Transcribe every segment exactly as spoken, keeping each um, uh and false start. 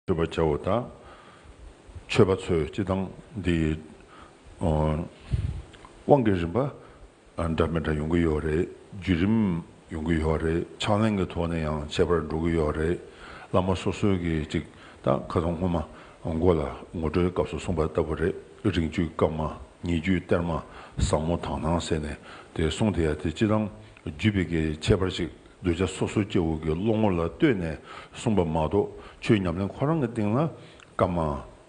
མཆོད་པ་བྱའོ། ད་མཆོད་པ་ཚོས་སྤྱི་བཏང་འདི་ཨ་དབང་གི་རིམ་པ་ཨ་འདྲ་མི་འདྲ་ཡོང་གི་ཡོད་རེད། བརྒྱུད་རིམ་ཡོང་གི་ཡོད་རེད། ཕྱག་ལེན་གྱི་ཐོག་ནས་ཡང་ཁྱད་པར་འགྲོ་གི་ཡོད་རེད། བླ་མ་སོ་སོའི་གི་ཅིག་ད་ཁ་སང་སྔོན་མ་མགོ་ལ་ངོ་སྤྲོད་སྐབས་སུ་གསུངས་པ་ལྟ་བུ་རེད། རིང་བརྒྱུད་སྐར་མ། ཉེ་བརྒྱུད་གཏེར་མ། ཟབ་མོ་དག་སྣང་ཟེར་ནས་དེ་གསུངས་དེ་ཡ་དེ་སྤྱི་བཏང་བརྒྱུད་པའི་གི་ཁྱད་པར་ཅིག་གདུལ་བྱ་སོ་སོ་སྐྱེ་བོ་གི་བློ་ངོ་ལ་ལྟོས་ནས་གསུངས་པ་མ་གཏོགས། ཆོས་ཉམས་ལེན་ཁོ་རང་གི་སྟེང་ལ་བཀའ་མ་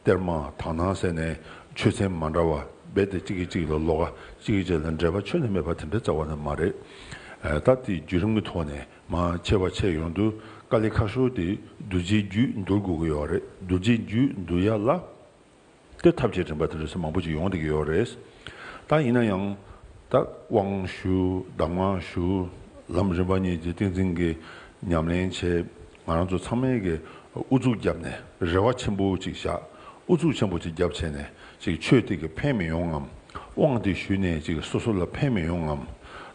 གཏེར་མ་དག་སྣང་ཟེར་ནས་ཆོས་ཚན་མ་འདྲ་བ་རྦད་དེ་གཅིག་གིས་གཅིག་ལ་ལོགས་ཀ། གཅིག་གིས་གཅིག་ལ་འབྲེལ་བ་ཁྱོན་ནས་མེད་པ་དེ་འདྲ་རྩ་བ་ནས་མ་རེད། ཨ་ད་དེ་བརྒྱུད་རིམ་གྱི་ཐོག་ནས་མར་ཆེ་བ་ཆེ་ཡོང་དུས་དཀའ་ལས་ཁག་ཤོས་དེ་གདུལ་བྱའི་རྒྱུད་འདུལ་དགོས་ཀྱི་ཡོད་རེད། གདུལ་བྱའི་རྒྱུད་འདུལ་ཡ་ལ། དེ་ཐབས་ཤེས་རིམ་པ་དེ་འདྲ་ཚོ་མང་པོ་ཅིག་ཡོང་བསྡད་ཀྱི་ཡོད་རེད། ད་ཡིན་ན་ཡང་ད་དབང་ཞུ། གདམས་ངག་ཞུ། ལམ་རིམ་པ་གཉིས་ཀྱི་ཏིང་འཛིན་གྱི་ཉམས་ལེན་བྱས། ང་རང་ཚོ་ཚང་མས་ཀྱི་ཨུ་ཚུགས་བརྒྱབ་ནས་རེ་བ་ཆེན་པོ་ཅིག་བཞག་ཨུ་ཚུགས་ཆེན་པོ་ཅིག་བརྒྱབ་བྱས་ནས་ཅིག་ཆོས་དེ་གི་ཕན་མི་ཡོང་ངམ། དབང་དེ་ཞུས་ནས་ཅིག་སོ་སོ་ལ་ཕན་མི་ཡོང་ངམ།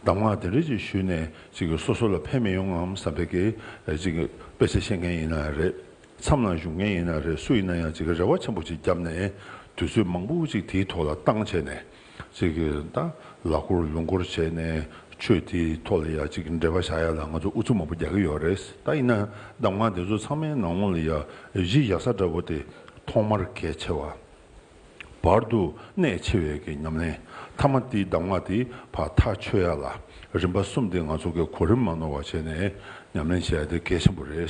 གདམས་ངག་དེ་འདྲ་ཅིག་ཞུས་ནས་ཅིག་སོ་སོ་ལ་ཕན་མི་ཡོང་ངམ་བསམ་པའི་གི་ཅིག་དཔེ་ཆ་ཤེས་མཁན་ཡིན་ན་རེད། མཚམས་ལ་བཞུགས་མཁན་ཡིན་ན་རེད། སུ་ཡིན་ན་ཡང་ཅིག་རེ་བ་ཆེན་པོ་ཅིག་བརྒྱབ་ནས་དུས་ཚོད་མང་པོ་ཅིག་དེའི་ཐོག་ལ་བཏང་བྱས་ནས་ཅིག་ད་ལག་འཁོར་ལུང་འཁོར་བྱས་ནས་ཆོས་དེའི་ཐོག་ལ་ཡ་ཅིག་འབྲེལ་བ་བཞག་ཡ་ལ་ང་ཚོ་ཨུ་ཚུགས་མང་པོ་རྒྱག་གི་ཡོད་རེད། ད་ཡིན་ན་གདམས་ངག་དེ་ཚོ་ཚང་མའི་ནང་ལོགས་ལ་ཡ་གཞི་བཞག་ས་འདྲ་པོ་དེ་ཐོག་མར་གལ་ཆེ་བ། བར་དུ་གནད་ཆེ་བའི་གི་ཉམས་ལེན། ཐ་མ་དེའི་གདམས་ངག་དེ་ཕར་ཐག་ཆོད་ཡ་ལ་རིམ་པ་གསུམ་དེ་ང་ཚོ་གི་གོ་རིམ་མ་ནོར་བ་བྱས་ནས་ཉམས་ལེན་བྱེད་ཡ་དེ་གལ་ཆེན་པོ་རེད།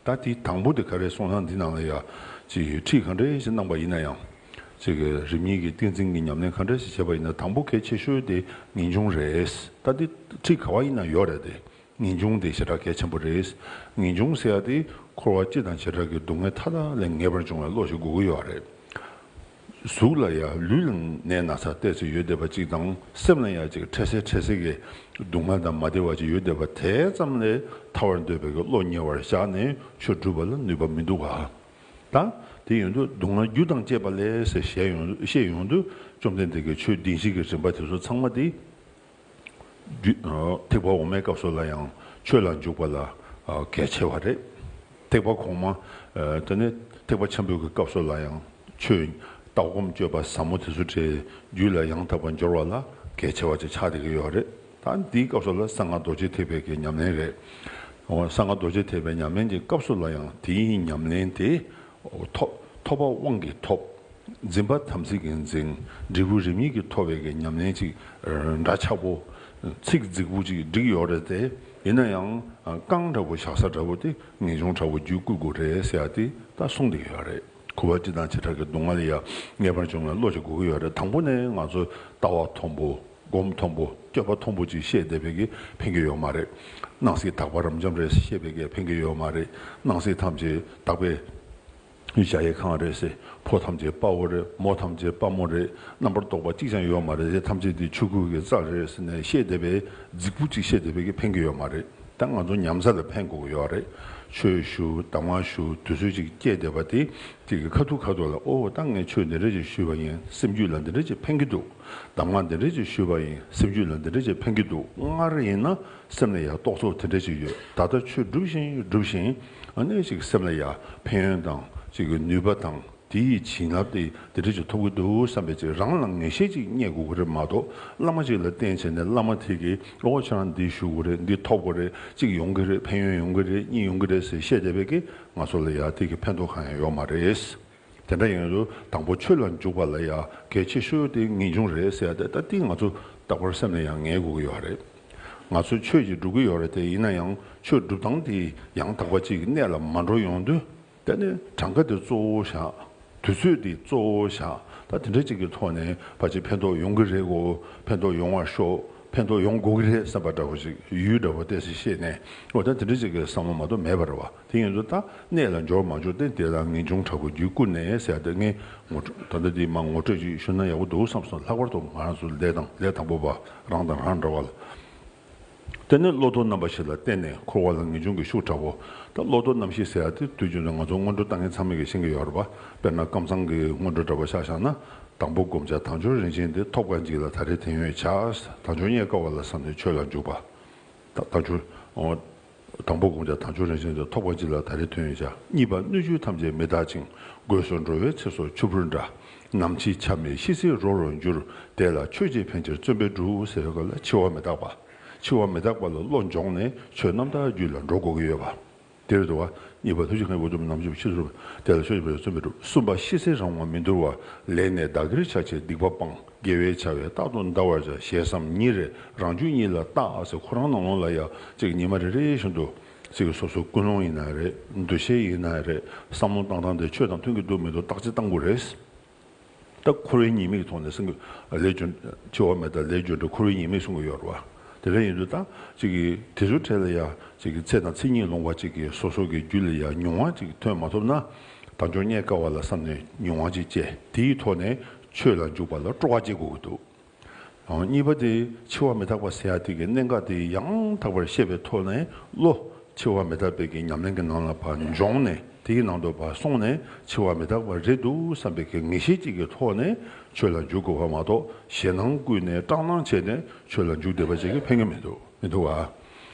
ད་དེའི་དང་པོ་དེ་ག་རེ་གསུངས་ན། འདི་ནང་ལ་ཡ་ཅིག་ཁྲིད་ག་འདྲ་ཞིག་གནང་པ་ཡིན་ན་ཡང་། ཅིག་རིམ་གཉིས་ཀྱི་ཏིང་འཛིན་གྱི་ཉམས་ལེན་ག་འདྲ་ཞིག་བྱས་པ་ཡིན་ན། དང་པོ་གལ་ཆེ་ཤོས་དེ་ངེས་འབྱུང་རེད། ད་དེ་ཁྲིད་ག་བ་ཡིན་ན་ཡོད་རེད་དེ། ངེས་འབྱུང་དེ་ཞེ་དྲག་གལ་ཆེན་པོ་རེད། ངེས་འབྱུང་ཟེར་ཡ་དེ་འཁོར་བ་སྤྱི་དང་བྱེ་བྲག་གི་སྡུག་བསྔལ་མཐའ་དག་ལས་ངེས་པར་འབྱུང་བའི་བློ་ཞིག་དགོས་ཀྱི་ཡོད་རེད། གཟུགས་ལ་ཡང་ལུས་ལ་ནད་ན་ཚ་ཏོག་ཙམ་ཡོད་བསྡད་པ་ཅིག་དང་། སེམས་ལ་ཡང་ཅིག་འཕྲལ་སེལ་འཕྲལ་སེལ་གྱི་སྡུག་བསྔལ་དང་མ་བདེ་བ་ཅིག་ཡོད་བསྡད་པ་དེ་ཙམ་ལས་ཐར་བར་འདོད་པའི་གི་བློ་ཉེ་བར་བཞག་ནས་ཆོས་སྒྲུབ་པ་ལ་ནུས་པ་མི་འདུག་ག། ད་དེ་ཡོང་དུས་སྡུག་བསྔལ་རྒྱུ་དང་བཅས་པ་ལས་ཟེར་བཤད་ཡོང་བཤད་ཡོང་དུས། བཅོམ་ལྡན་འདས་ཀྱི་ཆོས་བདེན་བཞི་གི་རིམ་པ་དེ་ཚོ་ཚང་མ་དེ། རྒྱུ་ཨ་ཐེག་པ་འོག་མའི་སྐབས་སུ་ལ་ཡང་ཆོས་ལ་འཇུག་པ་ལ་ཨ་གལ་ཆེ་བ་རེད། ཐེག་པ་གོང་མ་ཨ་དེ་ནས་ཐེག་པ་ཆེན་པོའི་གི་སྐབས་སུ་ལ་ཡང་ཆོས་ལྟ་སྒོམ་སྤྱོད་པ་ཟབ་མོ་དེ་ཚོ་བྲལ་རྒྱུད་ལ་ཡང་དག་པར་སྦྱོར་བ་ལ་གལ་ཆེ་བ་ཅིག་ཆགས་བསྡད་ཀྱི་ཡོད་རེད། ད་འདིའི་སྐབས་སུ་ལ་གསང་སྔགས་རྡོ་རྗེ་ཐེག་པའི་གི་ཉམས་ལེན་རེད། འོ་གསང་སྔགས་རྡོ་རྗེ་ཐེག་པའི་ཉམས་ལེན་གྱི་སྐབས་སུ་ལ་ཡང་དེའི་ཉམས་ལེན་དེ་ཐོབ་ཐོབ་པ་དབང་གིས་ཐོབ། འཛིན་པ་དམ་ཚིག་གིས་འཛིན། འབྲས་བུ་རིམ་གཉིས་ཀྱིས་ཐོབ་པའི་གི་ཉམས་ལེན་ཅིག་འདྲ་ཆགས་པོ། ཚིག་རྫིག་པོ་ཅིག་བསྒྲིགས་ཡོད་རེད་དེ། ཡིན་ན་ཡང་རྐང་འདྲ་པོ་བཞག་ས་འདྲ་པོ་དེ་ངེས་འབྱུང་འདྲ་པོ་རྒྱུད་བསྐུལ་དགོས་རེད་ཟེར་ཡ་དེ་ད་གསུངས་བསྡད་ཡོད་རེད། འཁོར་བ་སྤྱི་དང་བྱེ་བྲག་གི་སྡུག་བསྔལ་ལ་ཡ་ངེས་པར་འབྱུང་བའི་བློ་ཞིག་དགོས་ཀྱི་ཡོད་རེད། དང་པོ་ནས་ང་ཚོ་ལྟ་བ་མཐོན་པོ། སྒོམ་མཐོན་པོ། སྤྱོད་པ་མཐོན་པོ་ཅིག་ཤེས་བསྡད་པའི་གི་ཕན་གྱི་ཡོད་མ་རེད། སྣང་སྲིད་དག་པ་རབ་འབྱམས་རེད་ཤེས་པའི་གི་ཕན་གྱི་ཡོད་མ་རེད། སྣང་སྲིད་ཐམས་ཅད་དག་པའི་གཞལ་ཡས་ཁང་རེད་ཟེར། ཕོ་ཐམས་ཅད་དཔའ་བོ་རེད། མོ་ཐམས་ཅད་དཔའ་མོ་རེད། རྣམ་པར་རྟོག་པ་གཅིག་ཀྱང་ཡོད་མ་རེད་ཟེར། ཐམས་ཅད་དེ་ཆོས་སྐུ་གི་རྩལ་རེད་ཟེར་ནས་ཤེས་བསྡད་པའི་རྫིག་པོ་གཅིག་ཤེས་བསྡད་པའི་གི་ཕན་གྱི་ཡོད་མ་རེད། ད་ང་ཚོ་ཉམས་ཚད་ལ་ཕན་དགོས་ཀྱི་ཡོད་རེད། ཆོས་ཞུ། གདམས་ངག་ཞུ། དུས་ཚོད་ཅིག་སྐྱེས་བསྡད་པ་དེ་དེ་གི་ཁ་ཐུག་ཁ་ཐུག་ལ། ཨོ་ད་ངས་ཆོས་འདི་འདྲ་ཅིག་ཞུས་པ་ཡིན། སེམས་རྒྱུད་ལ་འདི་འདྲ་ཅིག་ཕན་གྱི་འདུག་གདམས་ངག་འདི་འདྲ་ཅིག་ཞུས་པ་ཡིན། སེམས་རྒྱུད་ལ་འདི་འདྲ་ཅིག་ཕན་གྱི་འདུག་སྔར་ཡིན་ན་སེམས་ལ་ཡང་རྟོག་ཚོགས་དེ་འདྲ་ཅིག་ཡོད། ད་ལྟ་ཆོས་སྒྲུབ་བཞིན་སྒྲུབ་བཞིན་ཨ་ནི་ཅིག་སེམས་ལ་ཡང་ཕན་ཡོན་དང་ཅིག་གི་ནུས་པ་དང་དེ་ཡི་བྱིན་རླབས་དེ་དེ་འདྲ་ཅིག་ཐོབ་ཀྱི་འདུག་བསམ་པའི་ཅིག་རང་ལ་ངེས་ཤེས་ཅིག་རྙེད་དགོས་ཀྱི་རེད་མ་གཏོགས། བླ་མ་ཅིག་ལ་བསྟེན་བྱས་ནས་བླ་མ་དེ་གིས་ཨོ་ཁྱེད་རང་འདི་ཞུ་དགོས་རེད། འདི་ཐོབ་དགོས་རེད། ཅིག་ཡོང་གི་རེད། ཕན་ཡོན་ཡོང་གི་རེད། གཉིས་ཡོང་གི་རེད་ཟེར་བཤད་བསྡད་པའི་གི་ང་ཚོ་ལ་ཡང་དེ་གི་ཕན་ཐོགས་གང་ཡང་ཡོད་མ་རེད། དེ་འདྲ་ཡིན་དུས་དང་པོ་ཆོས་ལ་འཇུག་པ་ལ་ཡང་གལ་ཆེ་ཤོས་དེ་ངེས་འབྱུང་རེད་ཟེར་ཡ་དེ། ད་དེ་ང་ཚོ་རྟག་པར་སེམས་ལ་ཡང་ངེས་དགོས་ཀྱི་ཡོད་རེད། ང་ཚོ་ཆོས་ཅིག་སྒྲུབ་ཀྱི་ཡོད་རེད་དེ། ཡིན་ན་ཡང་ཆོས་སྒྲུབ་སྟངས་དེ་ཡང་དག་པ་ཅིག་གི་གནད་ལ་མ་འགྲོ་ཡོང་དུས། དེ་ནི་གྲངས་ཀ་དེ་གཙོ་བོ་བཞག་དུས་ཚོད་དེ་གཙོ་བོ་བཞག་ད་དེ་འདྲ་ཅིག་གི་ཐོག་ནས་ཕལ་ཆེར་ཕན་ཐོགས་ཡོང་གི་རེད་གོ། ཕན་ཐོགས་ཡོང་བར་ཤོག་ཕན་ཐོགས་ཡོང་དགོས་ཀྱི་རེད་བསམ་པ་འདྲ་བོ་ཞིག་ཡུལ་འདྲ་བོ་ཏོག་ཙམ་ཤེས་ནས། འོ་ད་དེ་འདྲ་ཅིག་གི་བསམ་བློ་མ་གཏོགས་མེད་པ་རེད་བ། དེ་ཡིན་དུས་ད་གནད་ལ་འབྱོར་མ་འབྱོར་དེ་དེ་ལ་ངེས་འབྱུང་དྲག་པོ་རྒྱུད་བསྐུལ་ནས་ཟེར་ཡ་དེ། ངས་ངོ་སྤྲོད་ད་ལྟ་འདི་མ་ངོ་སྤྲོད་ཅིག་ཞུ་ན་ཡག་པོ་འདུག་བསམ་སོང་། ལྷག་པར་དུ་ང་རང་ཚོ་ལས་དང་ལས་དང་པོ་པ་རང་དང་རང་འདྲ་བ་ལ། དེ་ནས་བློ་ལྡོག་རྣམ་པ་བཞི་ལ་བརྟེན་ནས་འཁོར་བ་ལ་ངེས་འབྱུང་གི་ཤུགས་དྲག་པོ། ད་བློ་ལྡོག་རྣམ་བཞི་ཟེར་ཡ་དེ་དུས་རྒྱུན་དུ་ང་ཚོ་སྔོན་འགྲོ་ལྟ་མཁན་ཚང་མས་ཀྱིས་ཤེས་ཀྱི་ཡོད་རེད་པ། དཔེར་ན་ཀམ་ཚང་གི་སྔོན་འགྲོ་འདྲ་པོ་ཆ་བཞག་ན། དང་པོ་བསྒོམ་བྱ་དལ་འབྱོར་རིན་ཆེན་དེ་ཐོབ་དཀའ་འཇིག་ལ་ད་རེས་དེང་ཡོད་བྱ། དལ་འབྱོར་རྙེད་དཀའ་བ་ལ་བསམས་ནས་ཆོས་ལ་འཇུག་པ། ད་དལ་འབྱོར། འོ། དང་པོ་དགོངས་འཆར་དལ་འབྱོར་རིན་ཆེན་དུ། ཐོབ་པ་གཅིག་ལ་ད་རེས་ཐོན་ཡོད་ཀྱང་། གཉིས་པ་སྣོད་བཅུད་ཐམས་ཅད་མི་རྟག་ཅིང་། སྒོས་སུ་འགྲོ་བའི་ཚེ་སྲོག་ཆུ་བུར་འདྲ། ནམ་འཆི་ཆ་མེད་ཤི་ཚེ་རོ་རུ་འགྱུར། དེ་ལ་ཆོས་ཀྱིས་ཕན་ཕྱིར་བརྩོན་པས་སྒྲུབ་ཟེར་བའི་སྐབས་ལ་འཆི་བ་མི་རྟག་པ། འཆི་བ་མི་རྟག་པ་ལ་བློ་སྦྱོངས་ནས་ཆོས་རྣམ་དག་རྒྱུད་ལ་འགྲོ་དགོས་ཀྱི་ཡོད་པ། དེ་རེད་འདུག་བ། གཉིས་པ་ཐུགས་རྗེ་མཁན་པོ་འགྲུབ་ནམ་འཆི་ཤི་ཚེ་རོ། དེ་ལ་ཆོས་ཀྱིས་ཕན་ཕྱིར་བརྩོན་པས་སྒྲུབ། གསུམ་པ་ཤི་ཚེ་རང་དབང་མི་འདོར་བ། ལས་ནི་བདག་གིར་བྱ་ཕྱིར་སྡིག་པ་སྤང་། དགེ་བའི་བྱ་བས་རྟག་ཏུ་འདའ་བར་བྱ། ཞེ་བསམ་ཉིན་རེ་རང་རྒྱུད་ཉིད་ལ་བརྟག་ཟེར། ཁོ་རང་ནང་ལོགས་ལ་ཡ་གཅིག་ཉི་མ་རེ་རེ་བཞིན་དུ་གཅིག་སོ་སོའི་ཀུན་སློང་ཡིན་ན་རེད། འདུ་ཤེས་ཡིན་ན་རེད། བསམ་བློ་བཏང་སྟངས་དེ་ཆོས་དང་མཐུན་གྱི་འདུག་མི་འདུག་བརྟག་དཔྱད་བཏང་དགོས་རེད། ད་འཁོར་བའི་ཉེས་དམིགས་ཐོག་ནས་སེམས་ཀྱི་ལས་རྒྱུ་འབྲས། འཆི་བ་མི་རྟག་ལས་རྒྱུ་འབྲས་འཁོར་བའི་ཉེས་དམིགས་གསུང་གི་ཡོད་རེད་བ། དེ་འདྲ་ཡིན་དུས་ད་གཅིག་གིས་དེ་ཚོའི་གྲས་ལ་ཡ་གཅིག་གིས་ཚེ་དང་ཚེ་གཉིས་ལོངས་པ་གཅིག་གིས་སོ་སོ་གི་རྒྱུད་ལ་ཡ་མྱོང་བ་གཅིག་ཐོན་མ་ཐུབ་ན། དལ་འབྱོར་རྙེད་དཀའ་བ་ལ་བསམ་ནས་མྱོང་བ་གཅིག་སྐྱེ། དེའི་ཐོག་ནས་ཆོས་ལ་འཇུག་པ་ལ་སྤྲོ་བ་སྐྱེ་དགོས་ཀྱི་འདུག་གཉིས་པ་དེ་འཆི་བ་མི་རྟག་པ་ཟེར་ཡ་དེ་གི་གནད་འགག་དེ་ཡང་དག་པར་ཤེས་པའི་ཐོག་ནས་བློ་འཆི་བ་མི་རྟག་པའི་གི་ཉམས་ལེན་གྱི་ནང་ལ་ཕར་སྦྱོངས་ནས། དེའི་ནང་དུ་ཕར་སོང་ནས་འཆི་བ་མི་རྟག་པ་རེད་འདུག་བསམ་པའི་གི་ངེས་ཤེས་གཅིག་གི་ཐོག་ནས་ཆོས་ལ་འཇུག་དགོས་པ་མ་གཏོགས། ཞེད་སྣང་བསྐུལ་ནས་སྐྲག་སྣང་བྱས་ནས་ཆོས་ལ་འཇུག་བསྡད་པ་ཅིག་གིས་ཕན་གྱི་མི་འདུག་མི་འདུག་ག་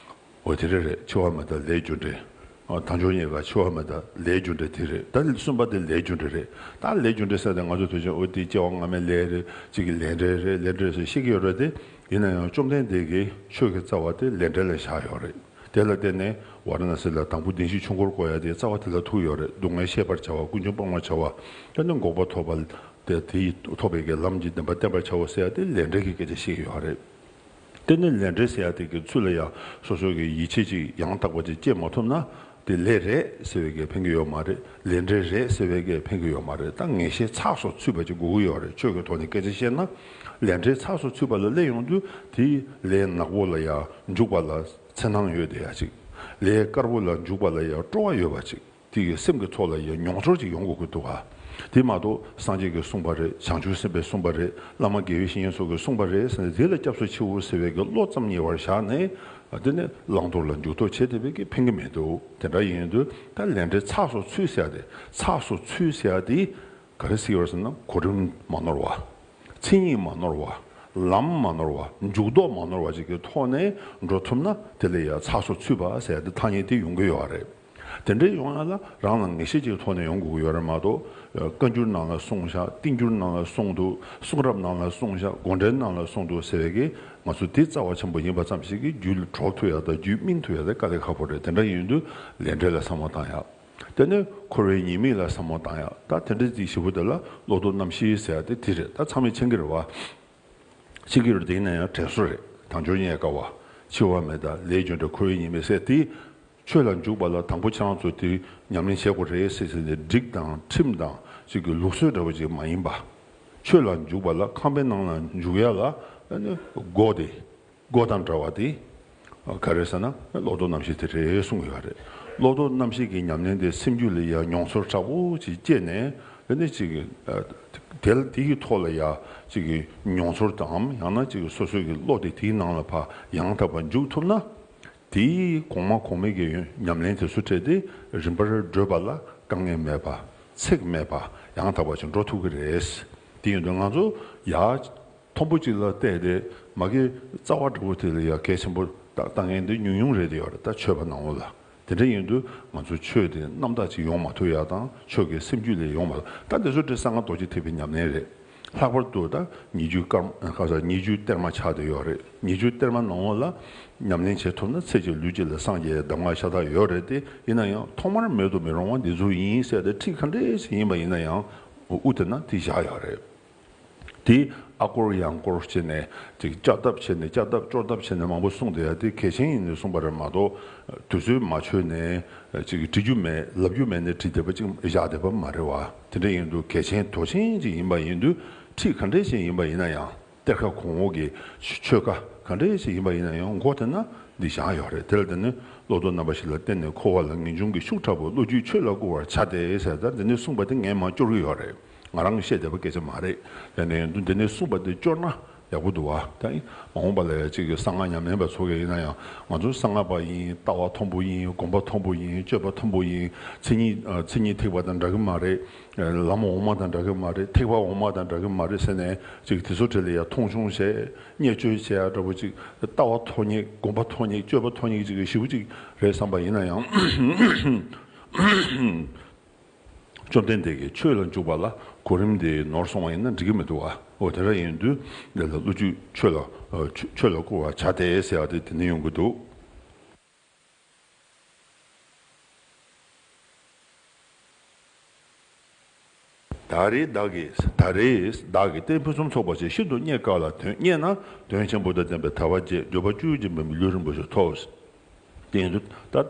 འོ་དེ་རེད་རེད། འཆི་བ་མི་རྟག་ལས་རྒྱུ་འབྲས། ཨ། དལ་འབྱོར་རྙེད་དཀའ་འཆི་བ་མི་རྟག་ལས་རྒྱུ་འབྲས་དེ་རེད། ད་གསུམ་པ་དེ་ལས་རྒྱུ་འབྲས་རེད། ད་ལས་རྒྱུ་འབྲས་ཟེར་ཏེ་ང་ཚོ་དུས་ཆེན་འོ་དེ་སྐྱེ་བ་སྔ་མའི་ལས་རེད། གཅིག་གི་ལས་འབྲས་རེད། ལས་འབྲས་ཟེར་བཤད་ཀྱི་ཡོད་རེད་དེ། ཡིན་ན་ཡང་བཅོམ་ལྡན་འདས་ཀྱིས་ཆོས་ཀྱི་རྩ་བ་དེ་ལས་འབྲས་ལ་བཞག་ཡོད་རེད། དེ་ལ་བརྟེན་ནས་ཝཱ་ར་ཎ་སི་ལ་དང་པོ་བདེན་བཞིའི་ཆོས་འཁོར་བསྐོར་ཡ་དེ་རྩ་བ་དེ་ལ་ཐུག་ཡོད་རེད། སྡུག་བསྔལ་ཤེས་པར་བྱ་བ། ཀུན་འབྱུང་སྤང་བར་བྱ་བ། དེ་ནས་འགོག་པ་ཐོབ་པ་དེ། དེ་ཡིས་ཐོབ་པའི་གི་ལམ་གྱི་བདེན་པ་བསྟན་པར་བྱའོ་ཟེར་ཡ་དེ་ལས་འབྲས་ཀྱི་སྐད་ཆ་བཤད་ཀྱི་ཡོད་རེད། དེ་ནི་ལས་འབྲས་ཟེར་ཡ་དེ་གི་ཚུལ་ལ་ཡང་སོ་སོ་གི་ཡིད་ཆེས་ཅིག་ཡང་དག་པ་ཅིག་སྐྱེ་མ་ཐུབ་ན། དེ་ལས་རེད་ཟེར་བའི་གི་ཕན་གི་ཡོད་མ་རེད། ལས་འབྲས་རེད་ཟེར་བའི་གི་ཕན་གི་ཡོད་མ་རེད། ད་ངེས་ཤེས་ཚགས་སུ་ཚུད་པ་ཅིག་དགོས་ཀྱི་ཡོད་རེད། ཆོས་ཀྱི་ཐོག་ནས་སྐད་ཆ་བཤད་ན། ལས་འབྲས་ཚགས་སུ་ཚུད་པ་ལ་སླེབས་ཡོང་དུས་དེའི་ལས་ནག་པོ་ལ་ཡང་འཇུག་པ་ལ་འཚེར་སྣང་ཡོད་བསྡད་ཡ་ཅིག་ལས་དཀར་པོ་ལ་འཇུག་པ་ལ་ཡང་སྤྲོ་བ་ཡོད་པ་ཅིག་དེ་གི་སེམས་ཀྱི་ཐོག་ལ་ཡང་མྱོང་ཚོར་ཅིག་ཡོང་དགོས་ཀྱི་འདུག་ག་དེ་མ་གཏོགས་སངས་རྒྱས་ཀྱིས་གསུངས་པ་རེད། བྱང་ཆུབ་སེམས་དཔས་གསུངས་པ་རེད། བླ་མ་དགེ་བའི་བཤེས་གཉེན་སོགས་ཀྱིས་གསུངས་པ་རེད་ཟེར་ནས་དེ་ལ་སྐྱབས་སུ་མཆིའོ་ཟེར་བའི་གི་བློ་ཙམ་ཉེ་བར་བཞག་ནས། དེ་ནས་བླང་དོར་ལ་འཇུག་ལྡོག་བྱེད་བསྡད་པའི་གི་ཕན་གི་མི་འདུག་དེ་འདྲ་ཡིན་དུས་ད་ལས་འབྲས་ཚགས་སུ་ཚུད་ཟེར་ཡ་དེ། ཚགས་སུ་ཚུད་ཟེར་ཡ་དེ་ག་རེ་ཟེར་གྱི་ཡོད་རེད་ཟེར་ན། གོ་རིམ་མ་ནོར་བ། མཚན་ཉིད་མ་ནོར་བ། ལམ་མ་ནོར་བ། འཇུག་ལྡོག་མ་ནོར་བ་ཅིག་གི་ཐོག་ནས་འགྲོ་ཐུབ་ན། དེ་ལ་ཡང་ཚགས་སུ་ཚུད་པ་ཟེར་ཡ་དེ་ཐ་སྙད་དེ་ཡོང་གི་ཡོད་རེད། དེ་འདྲའི་ཡོང་ཡ་ལ་རང་ལ་ངེས་ཤེས་ཅིག་ཐོག་ནས་ཡོང་དགོས་ཀྱི་ཡོད་རེད་མ་གཏོགས། བཀའ་འགྱུར་ནང་ལ་གསུངས་ཤག་བསྟན་འགྱུར་ནང་ལ་གསུངས་འདུག་གསུང་རབ་ནང་ལ་གསུངས་ཤག་དགོངས་འགྲེལ་ནང་ལ་གསུངས་འདུག་ཟེར་བའི་གི་ང་ཚོ་དེ་རྩ་བ་ཆེན་པོ་ཡིན་པ་ཙམ་ཞིག་གིས་རྒྱུད་ལ་གྲོལ་ཐུབ་ཡ་དང་རྒྱུད་སྨིན་ཐུབ་ཡ་དེ་དཀའ་ལས་ཁག་པོ་རེད། དེ་འདྲ་ཡིན་དུས་ལས་འབྲས་ལ་བསམ་བློ་བཏང་ཡ། དེ་ནས་འཁོར་བའི་ཉེས་དམིགས་ལ་བསམ་བློ་བཏང་ཡ། ད་དེ་འདྲ་དེ་ཞེ་པོ་དེ་ལ་བློ་ལྡོག་རྣམ་བཞི་ཟེར་ཡ་དེ་དེ་རེད། ད་ཚང་མས་མཁྱེན་གྱི་རེད་བ། མཁྱེན་གྱི་རེད། དེ་ཡིན་ན་ཡང་དྲན་གསོ་རེད། དལ་འབྱོར་རྙེད་དཀའ་བ། འཆི་བ་མི་རྟག་ལས་རྒྱུ་འབྲས། འཁོར་བའི་ཉེས་དམིགས་ཟེར་དེ། ཆོས་ལ་འཇུག་པ་ལ་དང་པོ་ཁྱེད་རང་ཚོ་དེ་ཉམས་ལེན་བྱེད་དགོས་རེད་ཟེར་ཟེར་ནས་སྒྲིག་དང་ཁྲིམས་དང་ཅིག་གི་ལུགས་སྲོལ་འདྲ་བོ་ཅིག་མ་ཡིན་པ། ཆོས་ལ་འཇུག་པ་ལ་ཁང་པའི་ནང་ལ་འཇུག་ཡ་ལ་སྒོ་དེ། སྒོ་དང་འདྲ་བ་དེ་ག་རེ་ཟེར་ན་བློ་ལྡོག་རྣམ་བཞི་དེ་རེད་གསུངས་ཡོད་རེད། བློ་ལྡོག་རྣམ་བཞི་གི་ཉམས་ལེན་དེ་སེམས་རྒྱུད་ལ་ཡང་མྱོང་ཚོར་དྲག་པོ་ཅིག་སྐྱེས་ནས། དེ་ནས་ཅིག་དེ་དེ་གི་ཐོག་ལ་ཡང་ཅིག་གི་མྱོང་ཚོར་དང་ཡང་ན་ཅིག་སོ་སོའི་གི་བློ་དེ་དེའི་ནང་ལ་ཕར་ཡང་དག་པར་འཇུག་ཐུབ་ན། དེའི་གོང་མ་གོང་མའི་གི་ཉམས་ལེན་དེ་ཚོ་སྤྲད་དེ་རིམ་པར་བགྲོད་པ་ལ་དཀའ་ངལ་མེད་པ། ཚེགས་མེད་པ། ཡང་དག་པ་ཞིག་འགྲོ་ཐུབ་ཀྱི་རེད། དེ་ཡིན་དུས་ང་ཚོ་ཡར་མཐོན་པོ་གཅིག་ལ་བལྟས་ཏེ་མ་གི་རྩ་བ་འདྲ་བོ་དེ་ལ་ཡ་གལ་ཆེན་པོ་ལྟ་ལྟ་མཁན་དེ་ཉུང་ཉུང་རེད་དེ་ཡོད་རེད། ད་ཆོས་པ་ནང་ལོགས་ལ། དེ་འདྲ་ཡིན་དུས་ང་ཚོ་ཆོས་དེ་རྣམ་དག་ཅིག་ཡོང་མ་ཐུབ་ཡ་དང་ཆོས་ཀྱི་སེམས་རྒྱུད་ལ་ཡོང་མ་ཐུབ། ད་འདི་ཚོ་དེ་གསང་སྔགས་རྡོ་རྗེ་ཐེག་པའི་ཉམས་ལེན་རེད། ལྷག་པར་དུ་ད་ཉེ་རྒྱུད་སྐར་མ་ག་ས་ཉེ་རྒྱུད་གཏེར་མ་ཆགས་བསྡད་ཡོད་རེད། ཉེ་རྒྱུད་གཏེར་མ་ནང་ལོགས་ལ་ཉམས་ལེན་བྱེད་ཐུབ་ན་ཚེ་གཅིག་ལུས་གཅིག་ལ་སངས་རྒྱས་གདམས་ངག་ཤ་སྟག་ཡོད་རེད་དེ། ཡིན་ན་ཡང་ཐོག་མར་མེད་དུ་མི་རུང་བ་འདི་ཚོ་ཡིན་ཟེར་ཏེ་ཁྲིད་ག་འདྲས་ཞིག་ཡིན་པ་ཡིན་ན་ཡང་དབུ་དེ་ན་དེ་བཞག་ཡོད་རེད། དེ་ཨ་སྐོར་ཡང་སྐོར་བྱས་ནས་ཅིག་བསྐྱར་ལྡབ་བྱས་ནས་བསྐྱར་ལྡབ་སྐྱོར་ལྡབ་བྱས་ནས་མང་པོ་གསུངས་བསྡད་ཡ་དེ་གལ་ཆེན་ཡིན་ནས་གསུངས་པ་རེད་མ་གཏོགས། དུས་ཚོད་མ་ཆོད་ནས་ཅིག་བྲི་རྒྱུ་མེད་ལབ་རྒྱུ་མེད་ནས་བྲིས་བསྡད་པ་ཅིག་བཞག་བསྡད་པ་མ་རེད་བ། དེ་འདྲ་ཡིན་དུས་གལ་ཆེན་དོ་ཆེན་ཅིག་ཡིན་པ་ཡིན་དུས་ཁྲིད་ག་འདྲས་ཞིག་ཡིན་པ་ཡིན་ན་ཡང་། གཏེར་ཁ་གོང་འོག་གི་ཆོས་ཀ་ག་འདྲས་ཞིག་ཡིན་པ་ཡིན་ན་ཡང་མགོ་དེ་ན་འདི་བཞག་ཡོད་རེད། དེ་ལ་དེ་ནི་བློ་ལྡོག་རྣམ་པ་བཞི་ལ་བརྟེན་ནས་འཁོར་བ་ལ་ངེས་འབྱུང་གི་ཤུགས་དྲག་པོས་བློ་རྒྱུད་ཆོས་ལ་བསྐུལ་བར་བྱ་སྟེ་ཟེར། ད་འདི་ནས་གསུངས་པ་དེ་ངས་མར་སྐྱོར་གྱི་ཡོད་རེད། ང་རང་གིས་བཤད་བསྡད་པ་སྐད་ཆ་མ་རེད། དེ་ནས་འདི་ནས་གསུངས་པ་དེ་སྐྱོར་ན་ ཡག་པོ་འདུག་བ། ད་མ་འོངས་པ་ལ་ཡ་གཅིག་གི་གསང་སྔགས་ཉམས་ལེན་པ་ཚོ་གི་ཡིན་ན་ཡང་ང་ཚོ་གསང་སྔགས་པ་ཡིན། ལྟ་བ་མཐོན་པོ་ཡིན། སྒོམ་པ་མཐོན་པོ་ཡིན། སྤྱོད་པ་མཐོན་པོ་ཡིན། མཚན་ཉིད་ཨ་མཚན་ཉིད་ཐེག་པ་དང་འདྲ་གི་མ་རེད། ལམ་འོག་མ་དང་འདྲ་གི་མ་རེད། ཐེག་པ་འོག་མ་དང་འདྲ་གི་མ་རེད་ཟེར་ནས་གཅིག་དེ་ཚོ་གྲས་ལ་ཡ་མཐོང་ཆུང་བྱས། བརྙས་བཅོས་བྱས་ཡ་འདྲ་པོ་གཅིག་ལྟ་བ་མཐོ་སྙེག་སྒོམ་པ་མཐོ་སྙེག་སྤྱོད་པ་མཐོ་སྙེག་གཅིག་གི་ཞེ་པོ་གཅིག་རེད་བསམ་པ་ཡིན་ན་ཡང་། བཅོམ་ལྡན་འདས་ཀྱིས་ཆོས་ལ་འཇུག་པ་ལ་གོ་རིམ་དེ་ནོར་སོང་བ་ཡིན་ན་འགྲིག་གི་མི་འདུག་བ། འོ་དེ་འདྲ་ཡིན་དུས་འདི་ལ་བློ་རྒྱུད་ཆོས་ལ་ཨ་ཆོས་ཆོས་ལ་བསྐུར་བར་བྱ་སྟེ་ཟེར་བ་དེ་དེ་ནས་ཡོང་གི་འདུག་ད་རེས་བདག་གིས་ད་རེས་བདག་གིས་རྟེན་ཕུན་སུམ་ཚོགས་པ་ཞིག་ཤིན་ཏུ་རྙེད་དཀའ་ལ་དོན་རྙེད་ན་དོན་ཆེན་པོ་དང་ལྡན་པའི་དལ་བ་བརྒྱད་འབྱོར་པ་བཅུ་སྦྱིན་པའི་མི་ལུས་རིན་པོ་ཆེ་ཐོབ། དེ་ཡིན་དུས་ད་དལ་